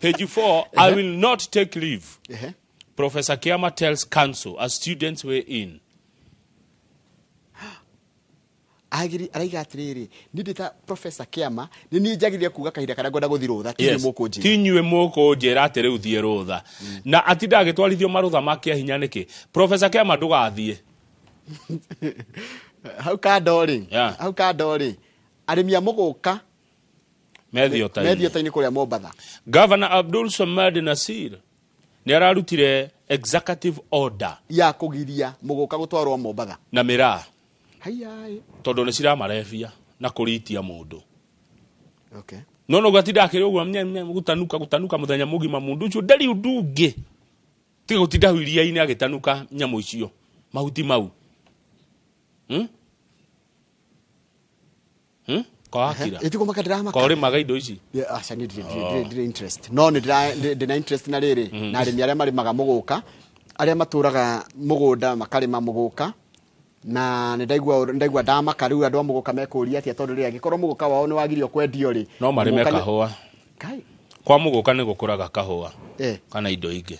Page 4, I will not take leave. Professor Kiama tells council as students weigh in. Agiri araiga atĩrĩrĩ, niĩ ndĩ ta Professor Kiama, nĩ niĩ njagĩrĩire kuga kahinda karĩa ngwenda gũthiĩ rũtha, ti inyuĩ mũkũnjĩra. Ti inyuĩ mũkũnjĩra atĩ rĩu thiĩ rũtha. Na atinda agĩtwarithio marũtha ma kĩa hinya nĩkĩ? Professor Kiama ndũgathiĩ. Hau kando rĩ, Yeah. hau kando rĩ, arĩmi a mũgũka Methio-ta-inĩ. Methio-ta-inĩ kũrĩa Mombatha. Governor Abdul Samad Nasir nĩ ararutire executive order ya kũgiria mũgũka gũtwarwo Mombatha na mĩraa Haiya. tondũ nĩ ciramarebia. Na kũritia mũndũ. Okay. No no gatinda akĩrĩ ũguo gũtanuka gũtanuka mũthenya mũgima, mũndũ ũcio ndarĩ ũndũ ũngĩ tiga gũtinda hau iria-inĩ agĩtanuka nyamũ icio, mahuti mau. Kawakira. Ĩtigwo maka ndĩramaka. Ko ũrĩmaga indo ici? Yeah, aca niĩ ndirĩ interest, no nĩ ndĩna interest na rĩrĩ na arĩmi arĩa marĩmaga mũgũka, arĩa matũraga mũgũnda makarĩma mũgũka, na nĩ ndaigua ndamaka. Rĩu andũ a mũgũka mekũria atĩa, tondũ rĩrĩ angĩkorwo mũgũka wao nĩ wagirio kwendio rĩ? No marĩme mũgũka kahũa. Kai. Kwa mũgũka nĩ gũkũraga kahũa kana indo ingĩ.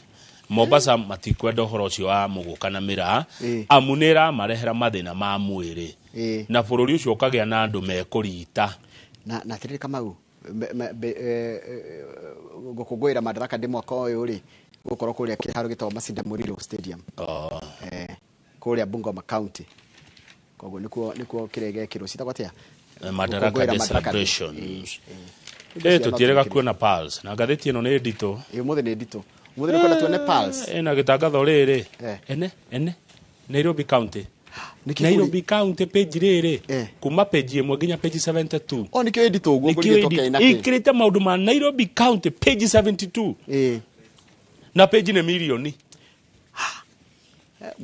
Mombasa matikwenda ũhoro ũcio wa mũgũka na mĩraa, amu nĩ ĩramarehera mathĩna ma mwĩrĩ, na bũrũri ũcio ũkagĩa na andũ mekũrita. Na atĩrĩrĩ Kamau, gũkũngũĩra Madaraka ndĩ mwaka ũyũ rĩ, gũkorwo kũrĩa kĩharo gĩtagwo Masinda Muriro Stadium. Kũrĩa Bungoma County, koguo nĩkuo kĩrĩa gĩekĩrwo citagwo atĩa? Madaraka Gũkũngũĩra Day Madaraka Day. celebration. Indo cia Tũtiĩrĩga no kuona Pulse na ngathĩti ĩno nĩ nditũ. Ĩ, ũmũthĩ nĩ nditũ, ũmũthĩ nĩ kwenda tuone Pulse. Ĩna gĩtangatho rĩrĩ ene Nairobi County. Nĩkĩ? Nairobi County page rĩrĩ, kuma page 1 nginya page 72. O nĩkĩo ĩ nditũ ũguo? Nĩkĩo ngũrigĩtwo kĩĩ na kĩ? Ĩkĩrĩte maũndũ ma Nairobi County, page 72, na page nĩ mirioni.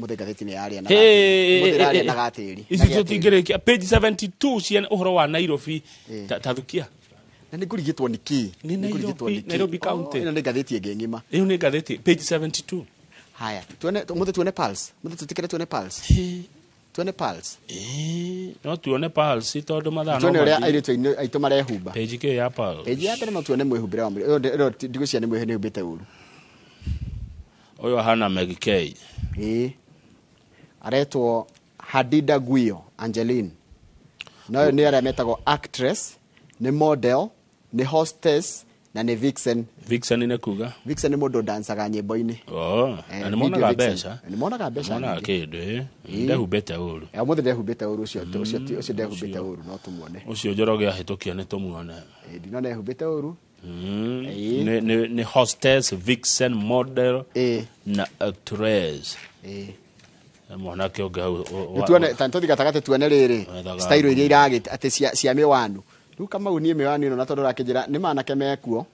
Mũthĩ ngathĩti nĩ yarĩa na Hey, gatĩri. Mũthĩ ĩrarĩa na gatĩri. Ici Na gĩa tĩri. tũtingĩrĩkia page 72 cia ũhoro wa Nairobi. Tathukia. Na nĩ ngũrigĩtwo nĩ kĩ? Nĩ Nĩ ngũrigĩtwo Nairobi, nĩ kĩ? Nairobi County. Oh, ĩno nĩ ngathĩti ĩngĩ ng'ima. Ĩyo nĩ ngathĩti page 72. Haya, tuone ũmũthĩ, tuone Pulse. Mũthĩ tũtikĩre tuone Pulse. Tuone Pulse. No tuone Pulse tondũ mathaa no Tuone ũrĩa mathiĩ. airĩtu aitũ marehumba. Page kĩ ya Pulse? Page ya mbere no tuone mwĩhumbĩre wa mwĩrĩ. Ĩyo ndigwĩciria nĩ mwĩhĩ nĩhumbĩte ũru. Ũyũ ahana Meg K. Ĩĩ. Aretwo Hadida Guio Angeline. No ũyũ nĩ arĩa metagwo actress, nĩ model, nĩ hostess na nĩ vixen. Vixen nĩ kuga? Vixen nĩ mũndũ ndancaga nyĩmbo-inĩ. Oh, na nĩ Video monaga vixen. mbeca. Nĩ monaga mbeca Monaga nyingĩ. kĩndũ ĩ. Ĩĩ. Ndehumbĩte ũru. Ũmũthĩ ndehumbĩte ũru, ũcio ndehumbĩte ũru, no tũmuone. Ũcio Njoroge ahĩtũkia nĩ tũmuone. Ndinona ehumbĩte ũru. Ĩĩ. Nĩ hostess, vixen, model na actress. Mwanake ũngĩ hau Nĩ tuone ta tũthi gatagatĩ tuone rĩrĩ Wethaga style iria iragĩ atĩ cia mĩwanu. Rĩu Kamau, niĩ mĩwanu ĩno na tondũ ũrakĩnjĩra nĩ manake mekuo,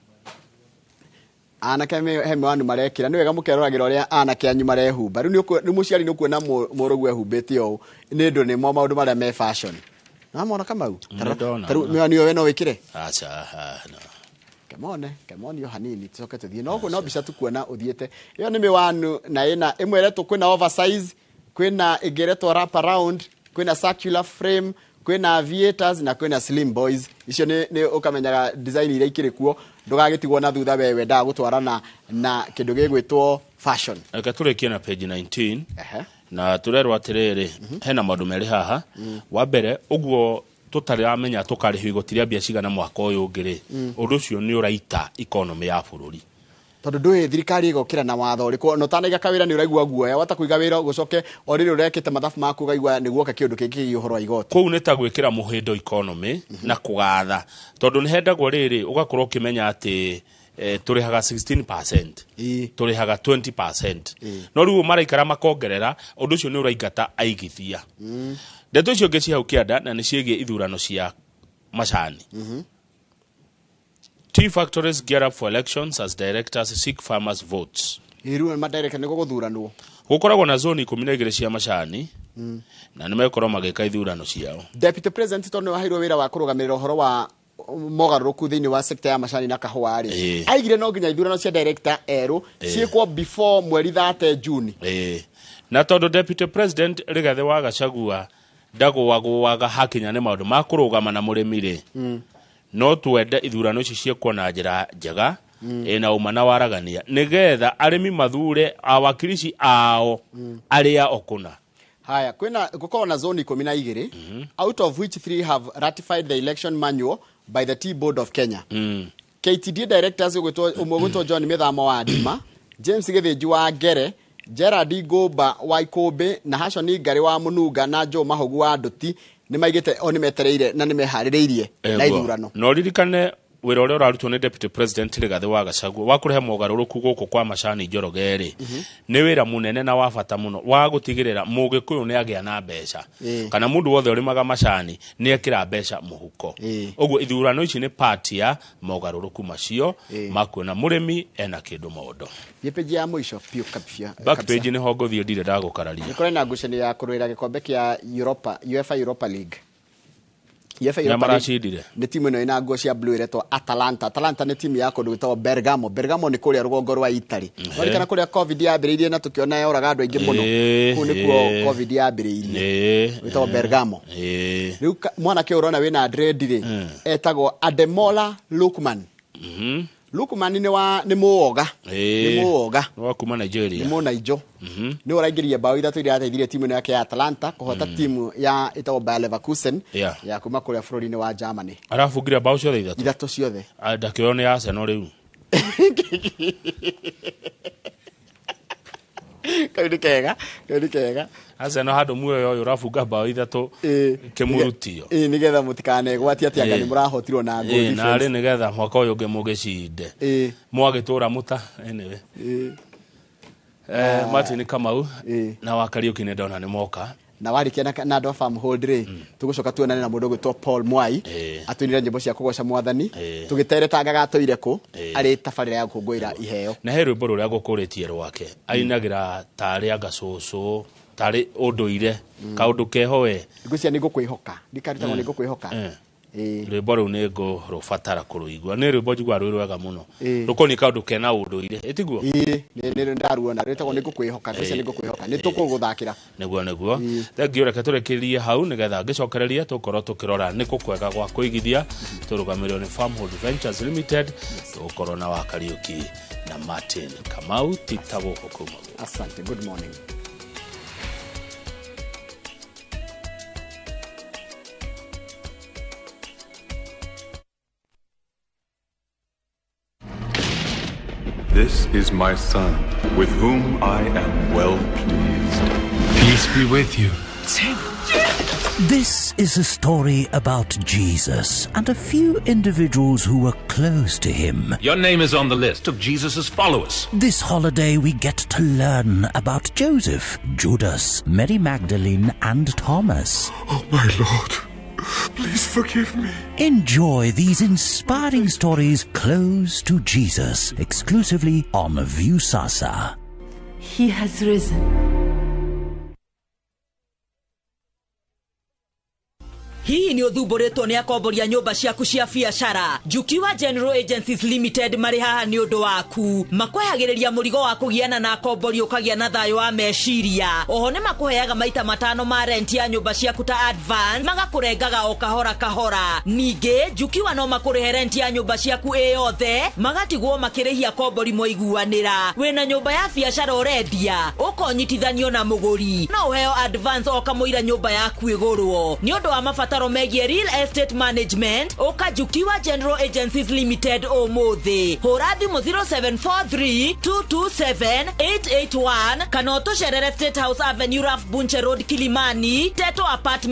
anake he mĩwanu marekĩra. Nĩ wega mũkeroragĩra ũrĩa anake anyu marehumba. Rĩu rĩu mũciari nĩ ũkuona mũrũguo ehumbĩte ũũ nĩ ũndũ nĩmo maũndũ marĩa me fashion. Namona Kamau? Nĩ ndona. Ta rĩu mĩwanu ĩyo we no wĩkĩre? Aca, no. Kemone o hanini tucoke tũthiĩ no mbica tukuona ũthiĩte. Ĩyo nĩ mĩwanu na ĩna ĩmwe ĩretwo, kwĩna oversize, kwĩna ĩngĩ ĩretwo wrap around, kwĩna circular frame, kwĩna aviators na kwĩna slim boys. Icio nĩ ũkamenyaga design iria ikĩrĩ kuo, ndũgagĩtigwo na thutha we wendaga gũtwarana na kĩndũ gĩgwĩtwo fashion. Reke tũrĩkie na page 19. Ehe. Na tũrerwo atĩrĩrĩ, hena maũndũ merĩ haha. Wa mbere, ũguo tũtaramenya tũkarĩhio igoti rĩa mbia cigana mwaka ũyũ ũngĩ rĩ, ũndũ ũcio nĩ ũraita economy ya bũrũri. Tondũ ndũĩ thirikari ĩgokĩra na watho ũrĩkũ, na ũtanaiga kawĩra nĩ ũraigua guoya wata kũiga wĩra, gũcoke o rĩrĩ ũrekĩte mathabu maku ũkaigua nĩ guoka kĩũndũ kĩngĩ kĩgiĩ ũhoro wa igoti. Kũu nĩ ta gwĩkĩra mũhĩndo economy na kũgatha, tondũ nĩ hendagwo rĩrĩ ũgakorwo ũkĩmenya atĩ tũrĩhaga 16%, tũrĩhaga 20%, no rĩu maraikara makongerera. Ũndũ ũcio nĩ ũraingata aigithia. Ndeto icio ingĩ ci hau kĩanda na nĩ ciĩgiĩ ithurano cia macani. Tea factories gear up for elections as directors seek farmers' votes. Rĩu madirector nĩ gũgũthuranwo. Gũkoragwo na zoni 12 cia macani na nĩ megũkorwo magĩka ithurano ciao. Deputy President, tondũ nĩ waheirwo wĩra wa kũrũgamĩrĩra ũhoro wa mogarũrũku thĩinĩ wa sekta ya macani na kahũa rĩ, aigire no nginya ithurano cia director erũ ciĩkwo before mweri 30 June. Ĩĩ. Na tondũ Deputy President Rigathĩ wa Gachagua ndagũagũaga hakinya nĩ maũndũ ma kũrũgama na mũrĩmi rĩ, no twende ithurano ici ciĩkwo na njĩra njega ĩna ũma na waragania, nĩgetha arĩmi mathure awakirici ao arĩa o kũna. Haya, kwĩna gũkorwo na zone 12, out of which three have ratified the election manual by the Tea Board of Kenya. KTD directors ũgwĩtwo ũmwe ũgwĩtwo John Mĩthamo wa Ndima, James Gĩthĩnji wa Ngere, Gerard Ngũmba wa Ikũmbĩ na Hashoni Ngarĩ wa Mũnunga na Joe Mahogu wa Nduti nĩ maigĩte o nĩ metereire na nĩ meharĩrĩirie na Ego. ithurano. Na ũririkane Wĩra ũrĩa ũrarutwo nĩ Deputy President Rigathĩ wa Gachagua wa kũrehe mogarũrũku gũkũ kwa macani Njoroge rĩ, nĩ wĩra mũnene na wa bata mũno wa gũtigĩrĩra Mũgĩkũyũ nĩ agĩa na mbeca, kana mũndũ wothe ũrĩmaga macani nĩ ekĩra mbeca mũhuko. Ũguo ithurano ici nĩ part ya mogarũrũku macio ma kuona mũrĩmi ena kĩndũ mondo. Thiĩ page ya mũico biũ kabisa. Back page nĩho ngũthiĩ, ndirĩ ndagũkararia. Nĩ kũrĩ na ngucanio ya kũrũĩra gĩkombe kĩa Europa, UEFA Europa League. UEFA Na Europa League maracindire. Nĩ timu ĩno ĩna nguo cia blue ĩretwo Atalanta. Atalanta nĩ timu ya kũndũ gwĩtagwo Bergamo. Bergamo nĩ kũrĩa rũgongo rwa Italy. Ũririkana kũrĩa COVID yambĩrĩirie na tũkĩona yoraga andũ aingĩ mũno. Kũu nĩkuo COVID yambĩrĩirie. Gwĩtagwo Bergamo. Rĩu mwanake ũrona wĩna dread rĩ, etagwo Ademola Lookman. Lookman nĩ wa nĩ mũoga. Nĩ mũoga. Nĩ wa kuma Nigeria. Nĩ mũnaijo. Nĩ ũraingĩria bao 3 iria ateithirie timu ĩno yake ya Atalanta kũhota timu ya ĩtagwo Bayer Leverkusen ya kuma kũrĩa bũrũri-inĩ wa Germany. Arabungire bao ciothe 3? 3 ciothe. Ndakĩoywo nĩ Arsenal rĩu. Kau nĩ kega, kau nĩ kega. Arsenal handũ muoyo ũyũ ũrabunga bao 3 kĩmũrutio. Nĩgetha mũtikanegwatie atĩ anga nĩ mũrahotirwo na goal difference. Narĩ nĩgetha mwaka ũyũ ũngĩ mũgĩcinde. Mwagĩtũra mũta anyway. Martin Kamau na wa Kariuki nĩ ndona nĩ moka. Na warĩkia na andũ a Farmhold rĩ, tũgũcoka tuonane na mũndũ ũgwĩtwo Paul Mwai, atũinĩre nyĩmbo cia kũgoca mwathani, tũgĩteretangaga atũire kũ, arĩ tabarĩra ya gũkũngũĩra iheo. Na he rwĩmbo rũrĩa ngũkũrĩtie rwake, ainagĩra tarĩ anga cũcũ, tarĩ ũndũire, kaũndũ keho we. Ngwĩciria nĩ ngũkwĩhoka, ndikarutagwo nĩ ngũkwĩhoka. Rwĩmbo rũu nĩ ngũrũbatara kũrũigua. Nĩ rwĩmbo njiguaga rwĩ rwega mũno. Rũkoniĩ kaũndũ kena ũndũire, ĩtiguo? Nĩ ndaruona, rwĩtagwo nĩ ngũkwĩhoka, ngwĩciria nĩ ngũkwĩhoka. Nĩ tũkũgũthakĩra. Nĩguo, nĩguo. Thengiũ, reke tũrĩkĩrie hau nĩgetha ngĩcokereria tũkorwo tũkĩrora nĩ kũ kwega gwa kũigithia. Tũrũgamĩrĩirwo nĩ Farmhold Ventures Limited. Tũgũkorwo na wa Kariuki na Martin Kamau tita gũkũ kuma. Asante, good morning. This is my son, with whom I am well pleased. Peace be with you. This is a story about Jesus and a few individuals who were close to him. Your name is on the list of Jesus' followers. This holiday we get to learn about Joseph, Judas, Mary Magdalene, and Thomas. Oh, my Lord. Please forgive me. Enjoy these inspiring stories close to Jesus, exclusively on Viusasa. He has risen. Hihi nĩ ũthumbũrĩtwo nĩ akomboria nyũmba ciaku cia biacara? Jukiwa General Agencies Limited marĩ haha nĩ ũndũ waku. Makwehagĩrĩria mũrigo wa kũgiana na akombori ũkagĩa na thayũ wa meciria. Oho nĩ makũheaga maita 5 ma rent ya nyũmba ciaku ta advance, magakũrengaga o kahora kahora. Ningĩ Jukiwa no makũrĩhe rent ya nyũmba ciaku ĩ yothe, magatigwo makĩrĩhia akombori mwaiguanĩra. Wĩna nyũmba ya biacara ũrendia, ũkonyitithanio na mũgũri, no ũheo advance o kamũira nyũmba yaku ĩgũrwo. Nĩ ũndũ wa mabataro megie real estate management, ũka Jukiwa General Agencies Limited ũmũthĩ. Hũra thimũ 0743 227 881 kana ũtũcerere State House Avenue, Ralph Bunche Road, Kilimani, Teto Apartment.